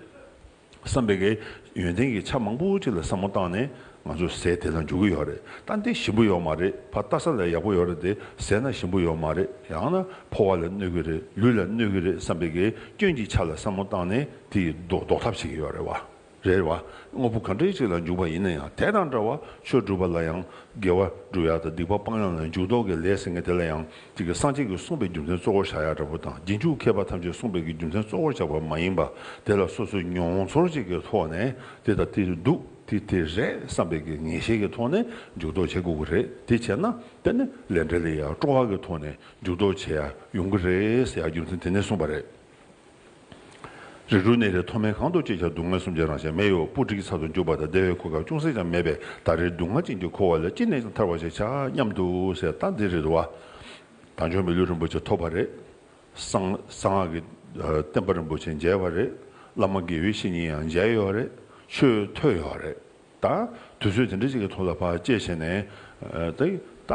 བསམ་པའི་གི་ཡོན་ཏན་གྱི་ཆ་མང་པོ་ཅིག་ལ་བསམ་བློ་བཏང་ནས་ང་ཚོ་ཟས་དེ་ལ་འཇུག་གི་ཡོད་རེད། ད་འདི་ཞིམ་པོ་ཡོད་མ་རེད། ཕར་ལྟ་ས་ལ་ཡག་པོ་ཡོད་རེད་དེ་ཟས་ན་ཞིམ་པོ་ཡོད་མ་རེད། ཡང་ན་ཕོ་བ་ལ་གནོད་ཀྱི་རེད། ལུས་ལ་གནོད་ཀྱི་རེད་བསམ་པའི་གི་སྐྱོན་གྱི་ཆ་ལ་བསམ་བློ་བཏང་ནས་དེ་ཡི་ཟློག་ཟློག་ཐབས་བྱེད་ཀྱི་ཡོད་རེད་བ། རེད་བ། དངོས་པོ་ག་འདྲ་ཞིག་ལ་འཇུག་པ་ཡིན་ན་ཡང་དེ་དང་འདྲ་བ་ཆོས་སྒྲུབ་པ་ལ་ཡང་དགེ་བ་སྒྲུབ་ཡག་དང་སྡིག་པ་སྤང་ཡག་ལ་འཇུག་ལྡོག་གི་ལས་ཟེར་མཁན་དེ་ལ་ཡང་དེ་གི་སངས་རྒྱས་ཀྱིས་གསུངས་པའི་རྒྱུ་མཚན་གཙོ་བོར་བཞག་ཡག་འདྲ་པོ་དང་རྗེས་འཇུག་མཁས་པ་ཐམས་ཅད་གསུངས་པའི་གི་རྒྱུ་མཚན་གཙོ་བོར་བཞག་པ་མ་ཡིན་པ་དེ་ལ་སོ་སོའི་མྱོང་ཚོར་ཅིག་གི་ཐོག་ནས་དེ་དང་དེ་འདུག་དེ་དེ་རེད་བསམ་པའི་གི་ངེས་ཤེས་ཀྱི་ཐོག་ནས་འཇུག་ལྡོག་བྱེད་དགོས་ཀྱི་རེད། དེ་བྱས་ན་དེ་ནི་ལས་འབྲས་ལ་ཡང་སྤྲོ་བ་གི་ཐོག་ནས་འཇུག་ལྡོག་བྱེད་ཡག་ཡོང་གི་རེད་ཟེར་ཡག་རྒྱུ་མཚན་དེ་ནས་གསུངས་པ་རེད། རིགས་དྲུག་གནས་རིས་མཐོ་དམན་གང་དུ་སྐྱེས་ཀྱང་། སྡུག་བསྔལ་གསུམ་གྱི་རང་བཞིན་མེ་ཡི་སྤུ་གྲིའི་ཚལ་དུ་འཇུག་པ་དང་བདེ་བའི་གོ་སྐབས་ཅུང་ཟད་ཀྱང་མེད་པས་ད་རེས་སྡུག་བསྔལ་ཅན་གྱི་འཁོར་བ་ལས་ཅི་ནས་ཀྱང་ཐར་བར་ཤེས་བྱ་སྙམ་དུ་ཟེར། ད་འདི་རེད་འདུག་བ། དལ་འབྱོར་མི་ལུས་རིན་པོ་ཆེ་ཐོབ་པ་རེད། གསང་གསང་སྔགས་ཀྱི་ཨ་བསྟན་པ་རིན་པོ་ཆེ་མཇལ་བ་རེད། བླ་མ་དགེ་བའི་བཤེས་གཉེན་ཡང་མཇལ་ཡོད་རེད། ཆོས་ཐོས་ཡོད་རེད། ད་དུས་ཚོད་དེ་འདྲ་ཞིག་གི་ཐོག་ལ་ཕར་སྐྱེས་བྱས་ནས་ཨ་ད་ད་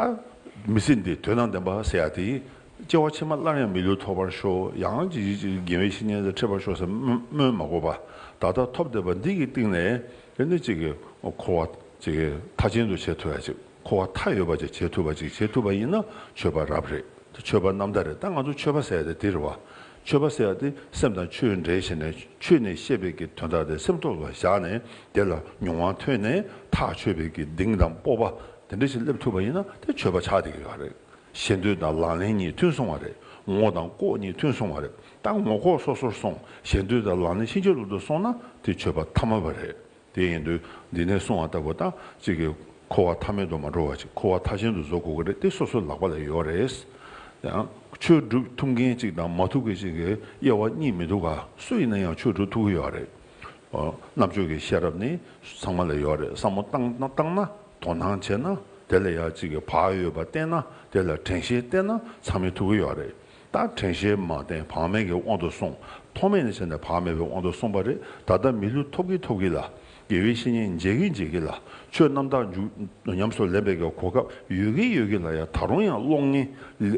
མི་ཚེ་འདི་དོན་དང་ལྡན་པ་ཟེར་ཡག་དེ་སྐྱེ་བ་ཕྱི་མ་སླར་ཡང་མི་ལུས་ཐོབ་པར་ཤོག་ཡང་ཅིག་ཅིག་དགེ་བའི་བཤེས་གཉེན་དང་འཕྲད་པར་ཤོག་ཟེར་སྨོན་སྨོན་མ་དགོས་པ། ད་ལྟ་ཐོབ་བསྡད་པ་འདི་གི་སྟེང་ནས་དེ་ནི་ཅིག་གི་འཁོར་བ་ཅིག་གི་མཐའ་ཅན་དུ་བྱེད་ཐུབ་ཡག་ཅིག་འཁོར་བ་མཐའ་ཡས་པ་ཅིག་བྱེད་ཐུབ་པ་ཅིག་བྱེད་ཐུབ་པ་ཡིན་ན་ཆོས་པ་རབ་རེད། ཆོས་པ་རྣམ་དག་རེད། ད་ང་ཚོ་ཆོས་པ་ཟེར་ཡག་དེ་དེ་རེད་བ། ཆོས་པ་ཟེར་ཡག་དེ་སེམས་དང་ཆོས་འབྲེལ་བྱས་ནས་ཆོས་ནས་བཤད་པའི་གི་དོན་དག་དེ་སེམས་ཐོག་ལ་བཞག་ནས་དེ་ལ་མྱོང་བ་ཐོན་ནས་ཐག་ཆོད་པའི་གི་གདེང་དང་སྤོབས་པ་དེ་འདྲ་ཞིག་སླེབས་ཐུབ་པ་ཡིན་ན་དེ་ཆོས་པ་ཆགས་བསྡད་ཀྱི་ཡོད་རེད། ཞེ་འདོད་དང་ལག་ལེན་གཉིས་མཐུན་སོང་བ་རེད། ངོ་དང་ལྐོག་གཉིས་མཐུན་སོང་བ་རེད། ད་ངོ་ལྐོག་སོ་སོར་སོང་ཞེ་འདོད་དང་ལག་ལེན་ཕྱིན་ཅི་ལོག་ཏུ་སོང་ན་དེ་ཆོས་པ་ཐ་མལ་པ་རེད། དེ་ཡིན་དུས་འདི་ནས་གསུངས་པ་ལྟ་བུ་ད་གཅིག་གི་འཁོར་བ་མཐའ་མེད་དུ་མ་འགྲོ་བ་ཅིག་འཁོར་བ་མཐའ་ཅན་དུ་བཟོ་དགོས་ཀྱི་རེད། དེ་སོ་སོའི་ལག་པ་ལ་ཡོད་རེད། ཡང་ཆོས་སྒྲུབ་ཐུབ་མཁན་ཅིག་དང་མ་ཐུབ་མཁན་ཅིག་གི་དབྱེ་བ་གཉིས་མི་འདུག་ག་སུ་ཡིན་ན་ཡང་ཆོས་སྒྲུབ་ཐུབ་ཀྱི་ཡོད་རེད། ཨོ། རྣམ་དཔྱོད་ཀྱི་ཤེས་རབ་ནི་ཚང་མ་ལ་ཡོད་རེད། བསམ་བློ་བཏང་ན་བཏང་ན་དོ་སྣང་བྱས་ན་དེ་ལ་ཡང་གཅིག་གི་བག་ཡོད་པ་བསྟེན་ན་དེ་ལ་དྲན་ཤེས་བསྟེན་ན་ཚང་མས་ཐུབ་ཀྱི་ཡོད་རེད། ད་དྲན་ཤེས་མ་བསྟེན་བག་མེད་ཀྱི་དབང་དུ་སོང་། ཐོག་མེད་ནས་བྱས་ནས་བག་མེད་པའི་དབང་དུ་སོང་པ་རེད། ད་ལྟ་མི་ལུས་ཐོབ་ཀྱི་ཐོབ་ཀྱི་ལ། དགེ་བའི་བཤེས་གཉེན་མཇལ་གྱི་མཇལ་གྱི་ལ། ཆོས་རྣམ་དག་འཇུག་ཉམས་སུ་ལེན་པའི་གི་གོ་སྐབས་ཡོད་ཀྱི་ཡོད་ཀྱི་ལ་ཡང་ད་རུང་ཡང་བློ་ངན་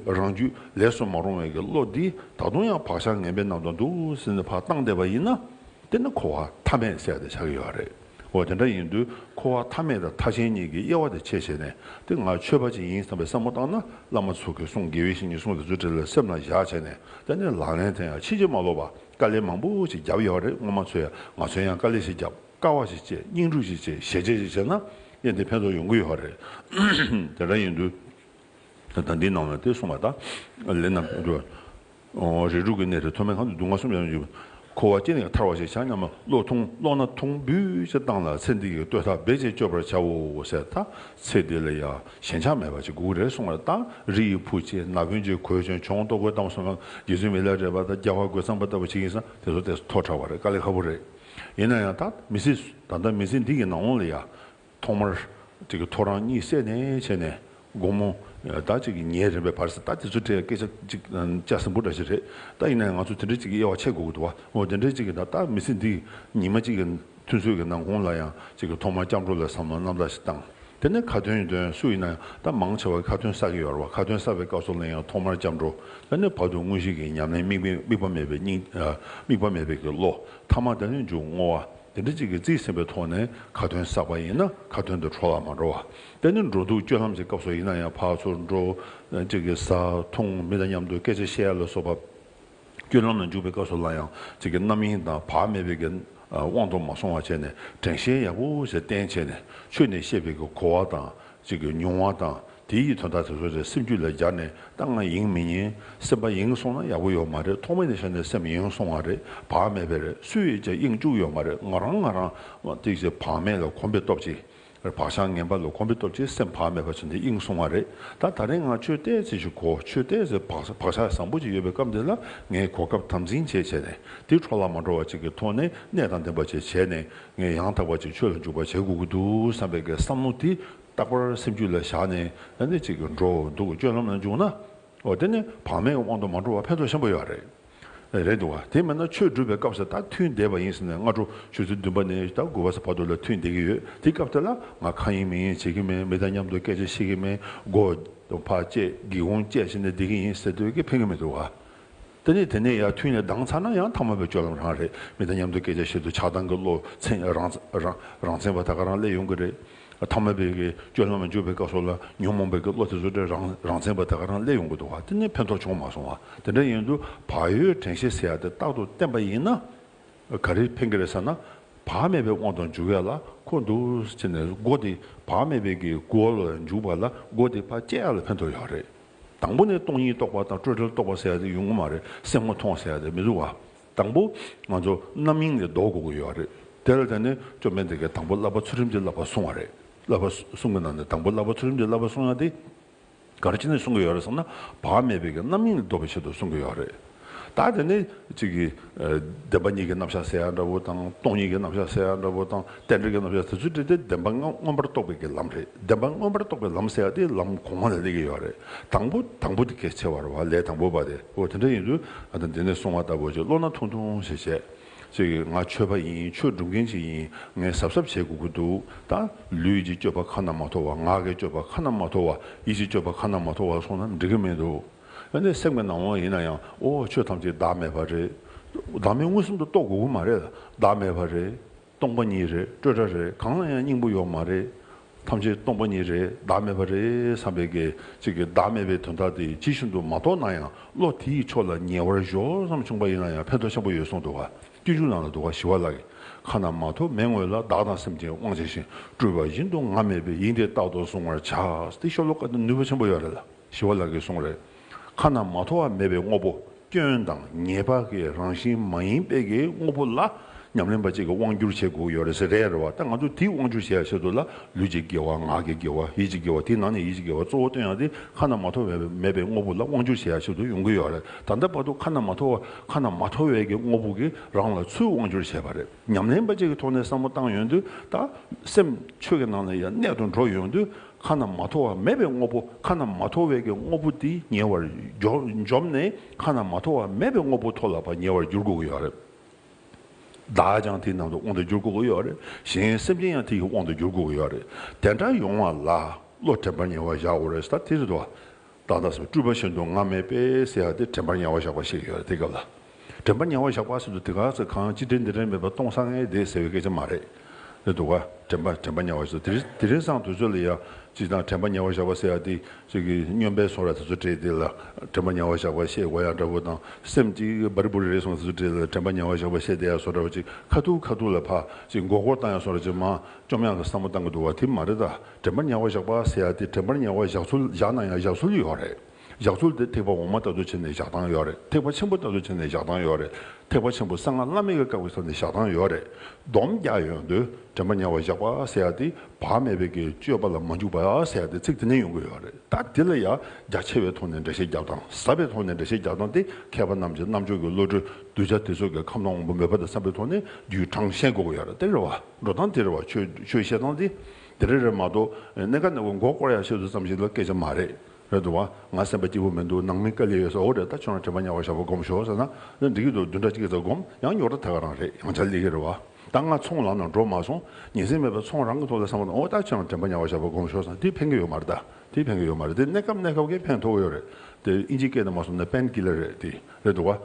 རང་རྒྱུད་ལས་སུ་མ་རུང་བའི་གི་བློ་འདི་ད་དུང་ཡང་བག་ཆགས་ངན་པའི་ནང་དུ་འདུག་ཟེར་ནས་ཕར་བཏང་བསྡད་པ་ཡིན་ན། དེ་ནི་འཁོར་བ་མཐའ་མེད་ཟེར་ཏེ་ཆགས་ཀྱི་ཡོད་རེད། འོ་དེ་འདྲ་ཡིན་དུས་འཁོར་བ་མཐའ་མེད་དང་མཐའ་ཅན་གཉིས་ཀྱི་དབྱེ་བ་དེ་ཕྱེ་བྱས་ནས་དེ་ང་ཆོས་པ་ཅིག་ཡིན་བསམ་པའི་བསམ་བློ་བཏང་ན་བླ་མ་ཚོ་གི་གསུང་དགེ་བའི་བཤེས་གཉེན་གསུང་དེ་ཚོ་དེ་ལ་སེམས་ལ་བཞག་བྱས་ནས་དེ་ནས་ལག་ལེན་དེ་ཡང་ཕྱིན་ཅི་མ་ལོག་པ་དཀའ་ལས་མང་པོ་ཞིག་བརྒྱབ་ཡོད་རེད། སྔོན་མ་ཚོས་ཡང་ང་ཚོས་ཡང་དཀའ་ལས་ཞིག་བརྒྱབ། དཀའ་བ་ཞིག་སྤྱད། སྙིང་རུས་ཞིག་བྱས། ཞེ་བཅད་ཞིག་བྱས་ན་ཡང་དེ་ཕན་ཐོགས་ཡོང་གི་ཡོད་རེད། དེ་འདྲ་ཡིན་དུས། ད་འདི་ནང་ལ་དེ་གསུངས་པ་དང་། ལས་རྣམས་འགྲོ། རིགས་དྲུག་གི་གནས་རིས་མཐོ་དམན་གང་དུ་སྡུག་བསྔལ་གསུམ་ཡང་འཇུག་འཁོར་བ་སྐྱེ་གནས་ཐར་བ་ཞེས་བྱ་སྙམ་ན་བློ་ཐུང་བློ་སྣ་ཐུང་འབུད་ཅིག་བཏང་ལ་ཚེ་འདི་ཡི་བསྟོད་ཐབས་འབད་ཅིང་བཅོས་པར་བྱའོ་ཟེར། ད་ཚེ་འདི་ལ་ཡང་ཞེན་ཆགས་མེད་པ་ཅིག་དགོས་ཀྱི་རེད་གསུངས་པ་རེད། ད་རི་ཡི་བུ་སྐྱེས་ན་བུན་སྐྱེས་གོས་གྱོན་གྱོང་ལྟོ་གོས་གཏམ་གསུམ་ལམ་རྗེ་བཙུན་མི་ལ་རས་པ་དང་རྒྱལ་བ་རྒོད་ཚང་པ་ལྟ་བུ་ཅིག་ཡིན་ཙང་དེ་ཚོ་དེ་ཚོ་མཐོ་དྲགས་པ་རེད། དཀའ་ལས་ཁག་པོ་རེད། ཡིན་ན་ཡང་ད་མི་ཚེ་ད་ལྟ་མི་ཚེ་འདི་གི་ནང་ལོགས་ལ་ཡང་། ཐོག་མར་ཅིག་གི་ཐོ་རངས་གཉིད་སད་ནས་བྱས་ནས་དགོང་མོ་ད་ཅིག་གི་ཉལ་རན་པའི་བར་ཟེར་ད་དེ་ཚོ་འདྲའི་སྐད་ཆ་ཅིག་ལྕགས་ཟིན་པོ་འདྲ་ཞིག་རེད། ད་ཡིན་ན་ཡང་ང་ཚོ་དེ་འདྲའི་ཅིག་གི་དབྱེ་བ་ཕྱེ་དགོས་ཀྱི་འདུག་བ། འོ་དེ་འདྲའི་ཅིག་གི་ད་ལྟ་མི་ཚེ་འདི་ཉི་མ་གཅིག་གི་ཐུན་ཚོད་ཀྱི་ནང་ཁོངས་ལ་ཡང་ཅིག་གི་ཐོག་མར་སྐྱབས་འགྲོ་ལ་བསམ་བློ་རྣམ་དག་ཞིག་བཏང་། དེ་ནས་ཁ་ཏོན་ཡོན་ཏན་སུ་ཡིན་ན་ཡང་ད་མང་ཆེ་བ་ཁ་ཏོན་བསགས་ཀྱི་ཡོད་རེད་བ། ཁ་ཏོན་བསགས་པའི་སྐབས་སུ་ལ་ཡང་ཐོག་མར་སྐྱབས་འགྲོ། དེ་ནས་བར་དུ་དངོས་གཞི་གི་ཉམས་ལེན་དམིགས་མེད་དམིགས་པ་མེད་པའི་སྙིང་དམིགས་པ་མེད་པའི་གི་བློ། ཐ་མ་དེ་ནས་མཇུག་བསྔོ་བ། དེ་འདྲ་ཅིག་གི་རྩིས་ཟིན་པའི་ཐོག་ནས་ཁ་ཏོན་བསགས་པ་ཡིན་ན་ཁ་ཏོན་དེ་འཕྲོ་བརླག་མ་འགྲོ་བ། དེ་ནི་འགྲོ་འདུག་སྤྱོད་ལམ་གྱི་སྐབས་སུ་ཡིན་ན་ཡང་ཕར་ཚུར་འགྲོ། ཅིག་གི་ཟ་འཐུང་མི་དང་མཉམ་དུ་སྐད་ཆ་བཤད་ཡ་ལ་སོགས་པ། སྤྱོད་ལམ་ལ་འཇུག་པའི་སྐབས་སུ་ལ་ཡང་ཅིག་གི་རྣམ་གཡེང་དང་བག་མེད་པའི་གི་དབང་དུ་མ་སོང་བ་བྱས་ནས་དྲན་ཤེས་ཡག་པོ་ཞིག་བསྟེན་བྱས་ནས་ཆོས་ནས་བཤད་པའི་གི་གོ་བ་དང་། ཅིག་གི་མྱོང་བ་དང་དེ་ཡི་དོན་དག་དེ་ཚོ་རེ་སེམས་རྒྱུད་ལ་སྦྱར་ནས་ད་ང་ཡེངས་མི་ཉན། སེམས་པ་ཡེངས་སོང་ན་ཡག་པོ་ཡོད་མ་རེད། ཐོག་མེད་ནས་བཤད་ནས་སེམས་ཡེངས་སོང་བ་རེད། བག་མེད་པ་རེད། སུས་ཀྱང་གཡེང་བཅུག་ཡོད་མ་རེད། ང་རང་ང་རང་ཏིག་ཙེ་བག་མེད་ལ་གོམས་པའི་སྟོབས་ཀྱིས་བག་ཆགས་ངན་པ་ལ་གོམས་པའི་སྟོབས་ཀྱིས་སེམས་བག་མེད་པ་བྱས་ནས་གཡེང་སོང་བ་རེད། ད་ད་རེས་ང་ཆོས་ཏོག་ཙམ་ཞིག་གོ་ཆོས་ཏོག་ཙམ་བག་བག་ཆགས་བཟང་པོ་ཅིག་ཡོད་པའི་སྐབས་འདི་ལ་ངས་གོ་སྐབས་དམ་འཛིན་བྱས་བྱས་ནས་དེ་འཕྲོ་བརླག་མ་འགྲོ་བ་ཅིག་གི་ཐོག་ནས་གནད་དང་ལྡན་པ་ཅིག་བྱས་ནས་ངས་ཡང་དག་པ་ཅིག་ཆོས་ལ་འཇུག་པ་བྱེད་དགོས་ཀྱི་འདུག་བསམ་པའི་གི་བསམ་བློ་དེ། རྟག་པར་སེམས་རྒྱུད་ལ་བཞག་ནས་ཨ་ནི་གཅིག་གི་འགྲོ་འདུག་སྤྱོད་ལམ་ལ་འཇུག་ན། འོ་དེ་ནི་བག་མེད་ཀྱི་དབང་དུ་མ་འགྲོ་བ་ཕན་ཐོགས་ཆེན་པོ་ཡོད་རེད། རེད་འདུག་བ། དེ་མིན་ན་ཆོས་སྒྲུབ་པའི་སྐབས་སུ་ད་ཐུན་འདས་པ་ཡིན་ཟེར་ནས་སྔ་དྲོ་ཆུ་ཚོད་བདུན་པ་ནས་ད་དགུ་པ་ཚོ་བར་དུ་ལ་ཐུན་འདས་ཀྱི་ཡོད། དེ་སྐབས་དེ་ལ་ང་ཁ་ཡེངས་མིག་ཡེངས་བྱེད་ཀྱི་མེད། མི་དང་མཉམ་དུ་སྐད་ཆ་བཤད་ཀྱི་མེད། སྒོ་ཕར་བཅད་སྒེའུ་ཁུང་བཅད་བྱས་ནས་བསྡད་ཀྱི་ཡིན་ཟེར་དུས་ཀྱི་ཕན་གྱི་མི་འདུག་བ། དེ་ནས་དེ་ནས་ཡར་ཐུན་ནས་ལྡང་ཚར་ན་ཡང་ཐ་མལ་པའི་སྤྱོད་ལམ་རང་རེད། མི་དང་མཉམ་དུ་སྐད་ཆ་བཤད་དུས་ཆགས་སྡང་གི་བློ་མཚན་རང་རང་རང་མཚན་པ་ད་ག་རང་སླེབས་ཡོང་གི་རེད། ཐ་མལ་པའི་གི་སྤྱོད་ལམ་ལ་འཇུག་པའི་སྐབས་སུ་ལ་ཉོན་མོངས་པའི་གི་བློ་དེ་ཚོ་དེ་རང་རང་མཚན་པ་ད་ག་རང་སླེབས་ཡོང་གི་འདུག་བ། དེ་ནས་ཕན་ཐོགས་བྱུང་མ་སོང་བ། དེ་འདྲ་ཡིན་དུས་བག་ཡོད་དྲན་ཤེས་ཟེར་ཡ་དེ་རྟག་ཏུ་བསྟེན་པ་ཡིན་ན་ག་རེ་ཕན་གི་རེད་ཟེར་ན། བག་མེད་པའི་དབང་དུ་འཇུག་ཡ་ལ་ཁོ་འདུག་ཟེར་ནས་སྒོ་དེ་བག་མེད་པའི་གི་སྒོ་ལ་འཇུག་པ་ལ་སྒོ་དེ་ཕར་བཅད་ཡ་ལ་ཕན་ཐོགས་ཡོད་རེད། དང་པོ་ནས་སྟོང་ཉིད་རྟོགས་པ་དང་སྤྲོས་བྲལ་རྟོགས་པ་ཟེར་ཡ་དེ་ཡོང་གི་མ་རེད། སེམས་ངོ་མཐོང་ཟེར་ཡ་དེ་མི་འདུག་བ། དང་པོ་ང་ཚོ་རྣམ་གཡེང་ལས་ལྡོག་དགོས་ཀྱི་ཡོད་རེད། དེ་ལ་བརྟེན་ནས་བཅོམ་ལྡན་འདས་ཀྱིས་དང་པོ་བསླབ་པ་ཚུལ་ཁྲིམས་ཀྱི་བསླབ་པ་གསུངས་པ་རེད། བསླབ་པ་གསུང་གི་ནང་ནས་དང་པོ་བསླབ་པ་ཚུལ་ཁྲིམས་ཀྱི་བསླབ་པ་གསུང་ཡ་དེ། ག་རེ་བྱས་ནས་གསུང་གི་ཡོད་རེད་ཟེར་ན། བག་མེད་པའི་གི་རྣམ་གཡེང་ལས་ལྡོག་པའི་ཆེད་དུ་གསུང་གི་ཡོད་རེད། ད་དེ་ནས་གཅིག་གིས་ཨ་བདེན་པ་གཉིས་ཀྱི་རྣམ་གཞག་ཟེར་ཡ་འདྲ་བོ་དང་། སྟོང་ཉིད་ཀྱི་རྣམ་གཞག་ཟེར་ཡ་འདྲ་བོ་དང་། རྟེན་འབྲེལ་གྱི་རྣམ་གཞག་དེ་ཚོའི་གྲས་དེ་བདེན་པ་མངོན་མངོན་པར་རྟོགས་པའི་གི་ལམ་རེད། བདེན་པ་མངོན་པར་རྟོགས་པའི་ལམ་ཟེར་ཡ་དེ་ལམ་གོང་མ་ལ་སླེབས་ཀྱི་ཡོད་རེད། དང་པོ་དང་པོ་དེ་གལ་ཆེ་བ་རེད་བ། ལས་དང་པོ་པ་དེ། འོ་དེ་འདྲ་ཡིན་དུས་ཨ་ད་འདི་ནས་གསུངས་པ་ལྟ་བུ་ཅིག་བློ་སྣ་ཐུང་ཐུང་ཞིག་བྱས། ཅིག་ང་ཆོས་པ་ཡིན། ཆོས་སྒྲུབ་མཁན་ཅིག་ཡིན། ངས་གཟབ་གཟབ་བྱེད་དགོས་ཀྱི་འདུག་ད་ལུས་ཀྱི་སྤྱོད་པ་ཁ་ན་མ་ཐོ་བ། ངག་གི་སྤྱོད་པ་ཁ་ན་མ་ཐོ་བ། ཡིད་ཀྱི་སྤྱོད་པ་ཁ་ན་མ་ཐོ་བ་སོང་ན་འགྲིག་གི་མི་འདུག་ཨ་ནི་སེམས་ཀྱི་ནང་དབང་ཡིན་ན་ཡང་། ཨོ་ཆོས་ཐམས་ཅད་བདག་མེད་པ་རེད། བདག་མེད་མངོན་སུམ་དུ་རྟོགས་དགོས་ཀྱི་མ་རེད། བདག་མེད་པ་རེད། སྟོང་པ་ཉིད་རེད། སྤྲོས་བྲལ་རེད། གང་ལ་ཡང་སྙིང་པོ་ཡོད་མ་རེད། ཐམས་ཅད་སྟོང་པ་ཉིད་རེད། བདག་མེད་པ་རེད་བསམ་པའི་གི་ཅིག་གི་བདག་མེད་པའི་དོན་དག་དེ་ཇི་བཞིན་དུ་མ་རྟོགས་ན་ཡང་། བློ་དེའི་ཕྱོགས་ལ་ཉེ་བར་གཞོལ་ཙམ་བྱུང་པ་ཡིན་ན་ཡང་ཕན་ཐོགས་ཆེན་པོ་ཡོད་གསུངས་འདུག་བ། སྤྱོད་འཇུག་ནང་ལ་འདུག་བ། ཞི་བ་ལྷ་གིས། ཁ་ན་མ་ཐོ་མེད་སྔོན་ལ། བདག་དང་སེམས་ཀྱི་དབང་བྱས་ཤིང་། སྤྲོས་པ་བཞིན་དུ་ངང་མེད་པའི། ཡིན་ཏེ་རྟག་ཏུ་བསྲུང་བར་བྱ། དེ་ཤོ་ལོ་ཀ་དེ་ནུས་པ་ཆེན་པོ་ཡོད་རེད་ལ། ཞི་བ་ལྷ་གིས་གསུངས་རེད། ཁ་ན་མ་ཐོ་བ་མེད་པའི་དངོས་པོ། སྐྱོན་དང་ཉེས་པ་གི་རང་བཞིན་མ་ཡིན་པའི་གི་དངོས་པོ་ལ་ཉམས་ལེན་པ་ཅིག་གིས་དབང་བསྒྱུར་བྱེད་དགོས་ཡོད་རེད་ཟེར་རེད་རེད་བ། ད་ང་ཚོ་དེའི་དབང་བསྒྱུར་བྱེད་ཡ་ཆེད་དུ་ལ་ལུས་ཀྱི་དགེ་བ། ངག་གི་དགེ་བ། ཡིད་ཀྱི་དགེ་བ། དེའི་ནང་ནས་ཡིད་ཀྱི་དགེ་བ་གཙོ་བོ་བཏོན་ཡ་དེ་ཁ་ན་མ་ཐོ་བ་མེད་པའི་དངོས་པོ་ལ་དབང་བསྒྱུར་བྱེད་ཡ་ཆེད་དུ་ཡོང་གི་ཡོད་རེད། ད་ལྟ་བར་དུ་ཁ་ན་མ་ཐོ་བ། ཁ་ན་མ་ཐོ་བའི་གི་དངོས་པོ་གིས་རང་ལ་ཚུར་དབང་བསྒྱུར་བྱས་པ་རེད། ཉམས་ལེན་པ་ཅིག་གི་ཐོག་ནས་བསམ་བློ་བཏང་ཡོང་དུས། ད་སེམས་ཆོས་ཀྱི་ནང་ལ་ཡ་གནད་དུ་འགྲོ་ཡོང་དུས། ཁ་ན་མ་ཐོ་བ་མེད་པའི་དངོས་པོ། ཁ་ན་མ་ཐོ་བའི་གི་དངོས་པོ་དེ་ཉེ་བར་འཇོམས་འཇོམས་ནས། ཁ་ན་མ་ཐོ་བ་མེད་པའི་དངོས་པོ་ཐོག་ལ་ཕར་ཉེ་བར་འགྱུར་དགོས་ཀྱི་ཡོད་རེད། བདག་ཀྱང་དེའི་ནང་དུ་དབང་དུ་འགྱུར་དགོས་ཀྱི་ཡོད་རེད། གཞན་སེམས་ཅན་ཡང་དེ་ཡི་དབང་དུ་འགྱུར་དགོས་ཀྱི་ཡོད་རེད། དེ་འདྲ་ཡོང་བ་ལ་བློ་དྲན་པར་ཉེ་བར་བཞག་དགོས་རེད་ཟེར། ད་དེ་རེད་དོ། བདག་དང་སེམས། སྤྲུལ་པ་བཞིན་དུ་ངང་མེད་པས་ཟེར་ཡ་དེ་དྲན་པར་ཉེ་བར་བཞག་པ་ཞིག་ཡོད་རེད། དེ་སྐབས་ལ། དྲན་པར་ཉེ་བར་བཞག་པ་ཟེར་དུས་དེ་ག་ཚོད་གང་ཅི་དྲན་འདི་དྲན་མེད་པར་སྟོང་སང་ངེ་བསྡད་ཟེར་བའི་སྐད་ཆ་མ་རེད། རེད་འདུག་ག་དྲན་པ་དྲན་པ་ཉེ་བར་ཟེར། དེ་རིང་དེ་རིང་སང་དུས་ཚོད་ལ་ཡ་ཅིག་དང་དྲན་པ་ཉེ་བར་བཞག་པ་ཟེར་ཡ་དེ་ཅིག་གི་སྨྱོན་པའི་བཟོ་འདྲ་དེ་ཚོ་སྤྲད་དེ་ལ་དྲན་པ་ཉེ་བར་བཞག་པ་བཤད་དགོས་ཡ་འདྲ་བོ་དང་། སེམས་ཅིག་འབར་རི་འབུར་རི་རེད་སོང་དེ་ཚོ་སྤྲད་ལ་དྲན་པ་ཉེ་བར་བཞག་པ་བཤད་བསྡད་ཡ་བཟོ་འདྲ་བོ་ཅིག་ཁ་ཐུག་ཁ་ཐུག་ལ་ཕར་ཅིག་མགོ་སྐོར་བཏང་ཡ་བཟོ་འདྲ་ཅིག་མར་བཅོམ་ཡག་གི་བསམ་བློ་བཏང་གི་འདུག་བ། དེ་མ་རེད་ད། དྲན་པ་ཉེ་བར་བཞག་པ་ཟེར་ཡ་དེ་དྲན་པ་ཉེ་བར་བཞག་ཚུལ། བཞག་ན་ཡང་བཞག་ཚུལ་ཡོད་རེད། བཞག་ཚུལ་དེ་ཐེག་པ་འོག་མ་ལྟ་བུ་བྱས་ནས་བཞག་སྟངས་ཡོད་རེད། ཐེག་པ་ཆེན་པོ་ལྟ་བུ་བྱས་ནས་བཞག་སྟངས་ཡོད་རེད། ཐེག་པ་ཆེན་པོ་གསང་སྔགས་བླ་མེད་ཀྱི་བཀའ་བའི་ཐོག་ནས་བཞག་སྟངས་ཡོད་རེད། སྡོམ་རྒྱག་ཡོང་དུས་དྲན་པ་ཉེ་བར་བཞག་པ་ཟེར་ཡ་དེ། བག་མེད་པའི་གི་སྤྱོད་པ་ལ་མ་འཇུག་པ་ཟེར་ཡ་དེ་ཚིག་དེ་ནས་ཡོང་གི་ཡོད་རེད། ད་དེ་ལ་ཡང་རྒྱ་ཆེ་བའི་ཐོག་ནས་འགྲེལ་བཤད་རྒྱབ་སྟངས། ཟབ་པའི་ཐོག་ནས་འགྲེལ་བཤད་རྒྱབ་སྟངས་དེ་མཁས་པ་རྣམས་ཀྱི་རྣམ་དཔྱོད་ཀྱི་བློ་གྲོས། གདུལ་བྱ་དེ་ཚོ་གི་ཁམས་དྭངས་དབང་པོ་མོས་པ་དང་འཚམས་པའི་ཐོག་ནས་རྒྱུད་དྲངས་ཤེས་དགོས་ཀྱི་ཡོད་རེད། དེ་རེད་བ། འགྲོ་སྟངས་དེ་རེད་བ། ཆོས་ཆོས་བཤད་སྟངས་དེ་དེ་རེད་རེད་མ་གཏོགས། གནས་སྐབས་ནས་མགོ་སྐོར་ཡག་ཆེད་དུ་ཙམ་ཞིག་ལ་སྐད་ཆ་མ་རེད། རེད་འདུག་བ། ང་སེམས་པ་སྐྱིད་པོ་མི་འདུག་ནང་མི་དཀའ་ལས་ཡོད་ཟེར། འོ་རེད། ད་ཁྱོད་རང་དྲན་པ་ཉེ་བར་བཞག་པ་སྒོམ་ཤོག་ཟེར་ན། འགྲིག་གི་འདུག་བདུན་ཕྲག་གཅིག་ཙམ་སྒོམ། ཡང་རྙོག་དྲ་དེ་ག་རང་རེད། ཡང་བསྐྱར་སླེབས་ཀྱི་རེད་བ། ད་ང་ཚོང་ལམ་ནང་འགྲོ་མ་སོང་། ཉིན་མཚན་མེད་པར་ཚོང་རང་གི་ཐོག་ལ་བསམ་བློ་བཏང་། འོ་ད་ཁྱོད་རང་དྲན་པ་ཉེ་བར་བཞག་པ་སྒོམ་ཤོག་ཟེར་ན་དེ་ཕན་གྱི་ཡོད་མ་རེད་ད། དེ་ཕན་གྱི་ཡོད་མ་རེད། དེ་གནས་སྐབས་གནས་སྐབས་ཀྱི་ཕན་ཐོགས་ཡོད་རེད། དེ་ཨིན་ཇིའི་སྐད་ནས་མ་སོང་ན་པེན་ཀི་ལར་རེད། དེ་རེད་འདུག་བ།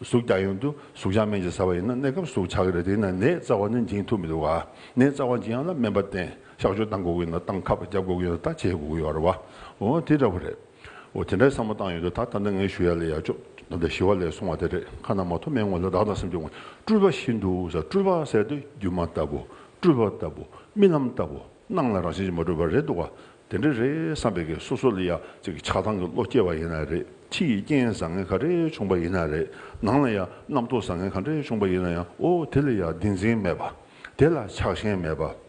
ཟུག་རྒྱག་ཡོང་དུས་ཟུག་གཅོག་སྨན་ཅིག་ཟ་བ་ཡིན་ན་གནས་སྐབས་ཟུག་ཆག་གི་རེད། དེ་ཡིན་ན་ནད་རྩ་བ་ནས་འབྱིན་ཐུབ་མི་འདུག་བ། ནད་རྩ་བ་འབྱིན་ཡག་ལ་སྨན་པ་བསྟེན། གཤག་བཅོས་བཏང་དགོས་ཀྱི་ཡོད་ན་བཏང་། ཁབ་རྒྱག་དགོས་ཀྱི་ཡོད་ན་ད་བྱེད་དགོས་ཀྱི་ཡོད་རེད་བ། འོ་དེ་འདྲ་བོ་རེད། འོ་དེ་འདྲའི་བསམ་བློ་བཏང་ཡོང་དུས་ད་ད་ལྟ་ངས་ཞུ་ཡ་ལ་ཡ་ཅོ། ད་ལྟ་ཞི་བ་ལྷས་གསུངས་པ་དེ་རེད། ཁ་ན་མ་ཐོ་མེད་སྔོན་ལ། བདག་དང་སེམས་ཀྱི་དབང་། སྤྲུལ་པ་བཞིན་དུ་ཟེར། སྤྲུལ་པ་ཟེར་དུས་སྒྱུ་མ་ལྟ་བུ། སྤྲུལ་པ་ལྟ་བུ། རྨི་ལམ་ལྟ་བུ། སྣང་ལ་རང་བཞིན་གྱིས་མ་གྲུབ་པ་རེད་འདུག་བ། དེ་འདྲ་རེད་བསམ་པའི་གི་སོ་སོ་ལ་ཡ་ཅིག་ཆགས་སྡང་གི་བློ་སྐྱེ་བ་ཡིན་ན་རེད། ཕྱི་ཡི་རྐྱེན་བཟང་ངན་ག་རེ་བྱུང་པ་ཡིན་ན་རེད། ནང་ལ་ཡ་རྣམ་རྟོག་བཟང་ངན་ག་འདྲ་བྱུང་པ་ཡིན་ན་ཡང་། འོ་དེ་ལ་ཡ་བདེན་འཛིན་མེད་པ། དེ་ལ་ཆགས་ཞེན་མེད་པ།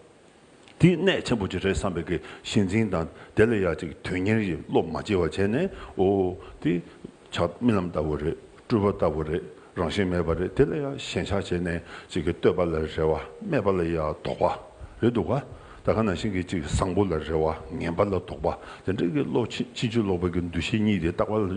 དེ་གནད་ཆེན་པོ་ཅིག་རེད་བསམ་པའི་གི་གཞི་འཛིན་དང་། དེ་ལ་ཡ་ཅིག་དོན་གཉེར་གྱི་བློ་མ་སྐྱེ་བ་བྱས་ནས། འོ་དེ་ཆགས་རྨི་ལམ་ལྟ་བུ་རེད། སྤྲུལ་པ་ལྟ་བུ་རེད། རང་བཞིན་མེད་པ་རེད། དེ་ལ་ཡ་ཞེན་ཆགས་བྱས་ནས་ཅིག་གི་བསྟོད་པ་ལ་རེ་བ། སྨད་པ་ལ་ཡ་དོགས་པ་རེད་འདུག་ག་ད་ག་ནང་བཞིན་གྱི་ཅིག་བཟང་པོ་ལ་རེ་བ། ངན་པ་ལ་དོགས་པ། དེ་འདྲའི་གི་བློ་ཕྱིན་ཕྱིན་ཅི་ལོག་པའི་གི་འདུ་ཤེས་གཉིས་དེ་རྟག་པར་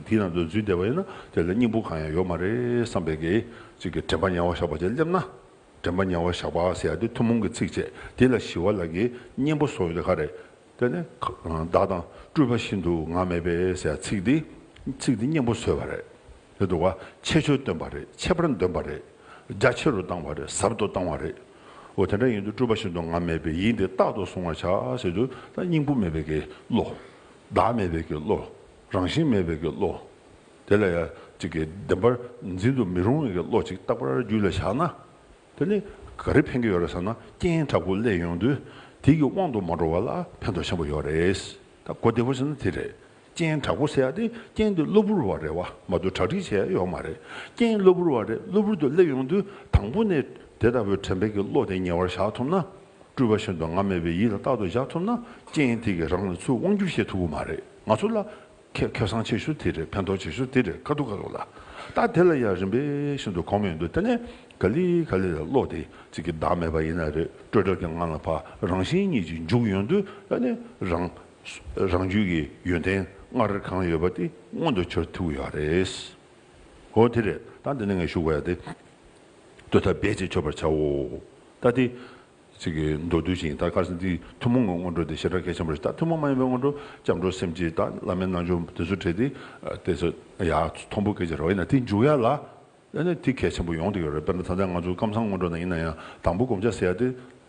དེའི་ནང་དུ་འཛུལ་བསྡད་པ་ཡིན་ན། དེ་ལ་སྙིང་པོ་གང་ཡང་ཡོད་མ་རེད་བསམ་པའི་གི་ཅིག་གི་དྲན་པ་ཉེ་བར་བཞག་པ་དེ་སླེབས་ན། དྲན་པ་ཉེ་བར་བཞག་པ་ཟེར་ཡ་དེ་ཐུན་མོང་གི་ཚིགས་བཅད་དེ་ལ་ཞི་བ་ལྷ་གིས་སྙན་པོ་བཟོ་ཡོད་དེ་ག་རེད། དེ་ནི་བདག་དང་སྤྲུལ་པ་བཞིན་དུ་ངང་མེད་པས་ཟེར་ཡ་ཚིག་འདི། ཚིག་འདི་སྙན་པོ་བཟོས་པ་རེད། རེད་འདུག་བ། ཁྱད་ཆོས་སྟོན་པ་རེད། ཁྱད་པར་འདོན་པ་རེད། རྒྱ་ཆེ་རུ་བཏང་བ་རེད། ཟབ་ཏུ་བཏང་བ་རེད། འོ་དེ་འདྲ་ཡིན་དུས་སྤྲུལ་པ་བཞིན་དུ་ངང་མེད་པས། ཡིད་འདི་རྟག་ཏུ་བསྲུང་བར་བྱ་ཟེར་དུས། ད་སྙིང་པོ་མེད་པའི་གི་བློ། བདག་མེད་པའི་གི་བློ། རང་བཞིན་མེད་པའི་གི་བློ། དེ་ལ་ཡ་ཅིག་གི་བདེན་པར་འཛིན་དུ་མི་རུང་བའི་གི་བློ་ཅིག་རྟག་པར་རྒྱུད་ལ་བཞག་ན། དེ་ནི་ ག་རེ་ཕན་གྱི་ཡོད་རེད་ཟེར་ན། རྐྱེན་དྲག་པོ་སླེབས་ཡོང་དུས་དེ་གི་དབང་དུ་མ་འགྲོ་བ་ལ་ཕན་ཐོགས་ཆེན་པོ་ཡོད་རེད། ད་གོ་བདེ་པོ་བྱས་ན་དེ་རེད། རྐྱེན་དྲག་པོ་ཟེར་ཡ་དེ་རྐྱེན་དེ་གློ་བུར་བ་རེད་བ། མ་གཏོགས་གྲ་སྒྲིག་བྱས་ཡ་ཡོད་མ་རེད། རྐྱེན་གློ་བུར་བ་རེད། གློ་བུར་དུ་སླེབས་ཡོང་དུས་དང་པོ་ནས་དེ་ལྟ་བུའི་དྲན་པའི་གི་བློ་དེ་ཉེ་བར་བཞག་ཐུབ་ན། སྤྲུལ་པ་བཞིན་དུ་ང་མེད་པའི་ཡིད་ལ་རྟག་ཏུ་བཞག་ཐུབ་ན། རྐྱེན་དེ་གིས་རང་ལ་ཚུར་དབང་སྒྱུར་བྱེད་ཐུབ་ཀྱི་མ་རེད། ང་ཚོ་ལ་ཁེ་ཁེ་བཟང་ཆེ་ཤོས་དེ་རེད། ཕན་ཐོགས་ཆེ་ཤོས་དེ་རེད། ཁ་ཐུག་ཁ་ཐུག་ལ། ད་དེ་ལ་ཡང་རིམ་པས་བཞིན་དུ་གོམས་ཡོང་དུས། དེ་ནས་ག་ལེ་ག་ལེ་ལ་བློ་དེ་ཅིག་གི་བདག་མེད་པ་ཡིན་ན་རེད། སྤྲོས་བྲལ་གྱི་ངང་ལ་ཕར་རང་བཞིན་ཉིད་ཀྱིས་འཇུག་ཡོང་དུས། ཨ་ནི་རང་རང་རྒྱུད་ཀྱི་ཡོན་ཏན་སྔར་གང་ཡོད་པ་དེ་མངོན་དུ་གྱུར་ཐུབ་ཀྱི་ཡོད་རེད། འོ་དེ་རེད། ད་འདི་ནས་ངས་ཞུ་དགོས་ཡ་དེ། འདོད་ཐབས་རྦད་ཅིག་ཆོད་པར་བྱའོ། ད་དེ་ཅིག་གི་མདོར་བསྡུས་ཤིག་ཡིན། ད་ག་རེ་ཟེར་ན། འདི་ཐུན་མོང་གི་སྔོན་འགྲོ་དེ་ཞེ་དྲག་གལ་ཆེན་པོ་རེད། ད་ཐུན་མོང་མ་ཡིན་པའི་སྔོན་འགྲོ། སྐྱབས་འགྲོ་སེམས་བསྐྱེད་དང་བླ་མའི་རྣལ་འབྱོར་དེ་ཚོ་བྲིས་ཏེ། དེ་ཚོ་ཡར་མཐོན་པོ་སྐད་ཆ་རེད་བ། ཡིན་ན་དེ་འཇུག་ཡ་ལ། ཨ་ནི་དེ་གལ་ཆེན་པོ་ཡོང་བསྡད་ཡོད་རེད། དཔེར་ན་ད་ལྟ་ང་ཚོ་ཀམ་ཚང་སྔོན་འགྲོ་ནང་ཡིན་ན་ཡང་། དང་པོ་སྒོམ་བྱ་ཟེར་ཡ་དེ་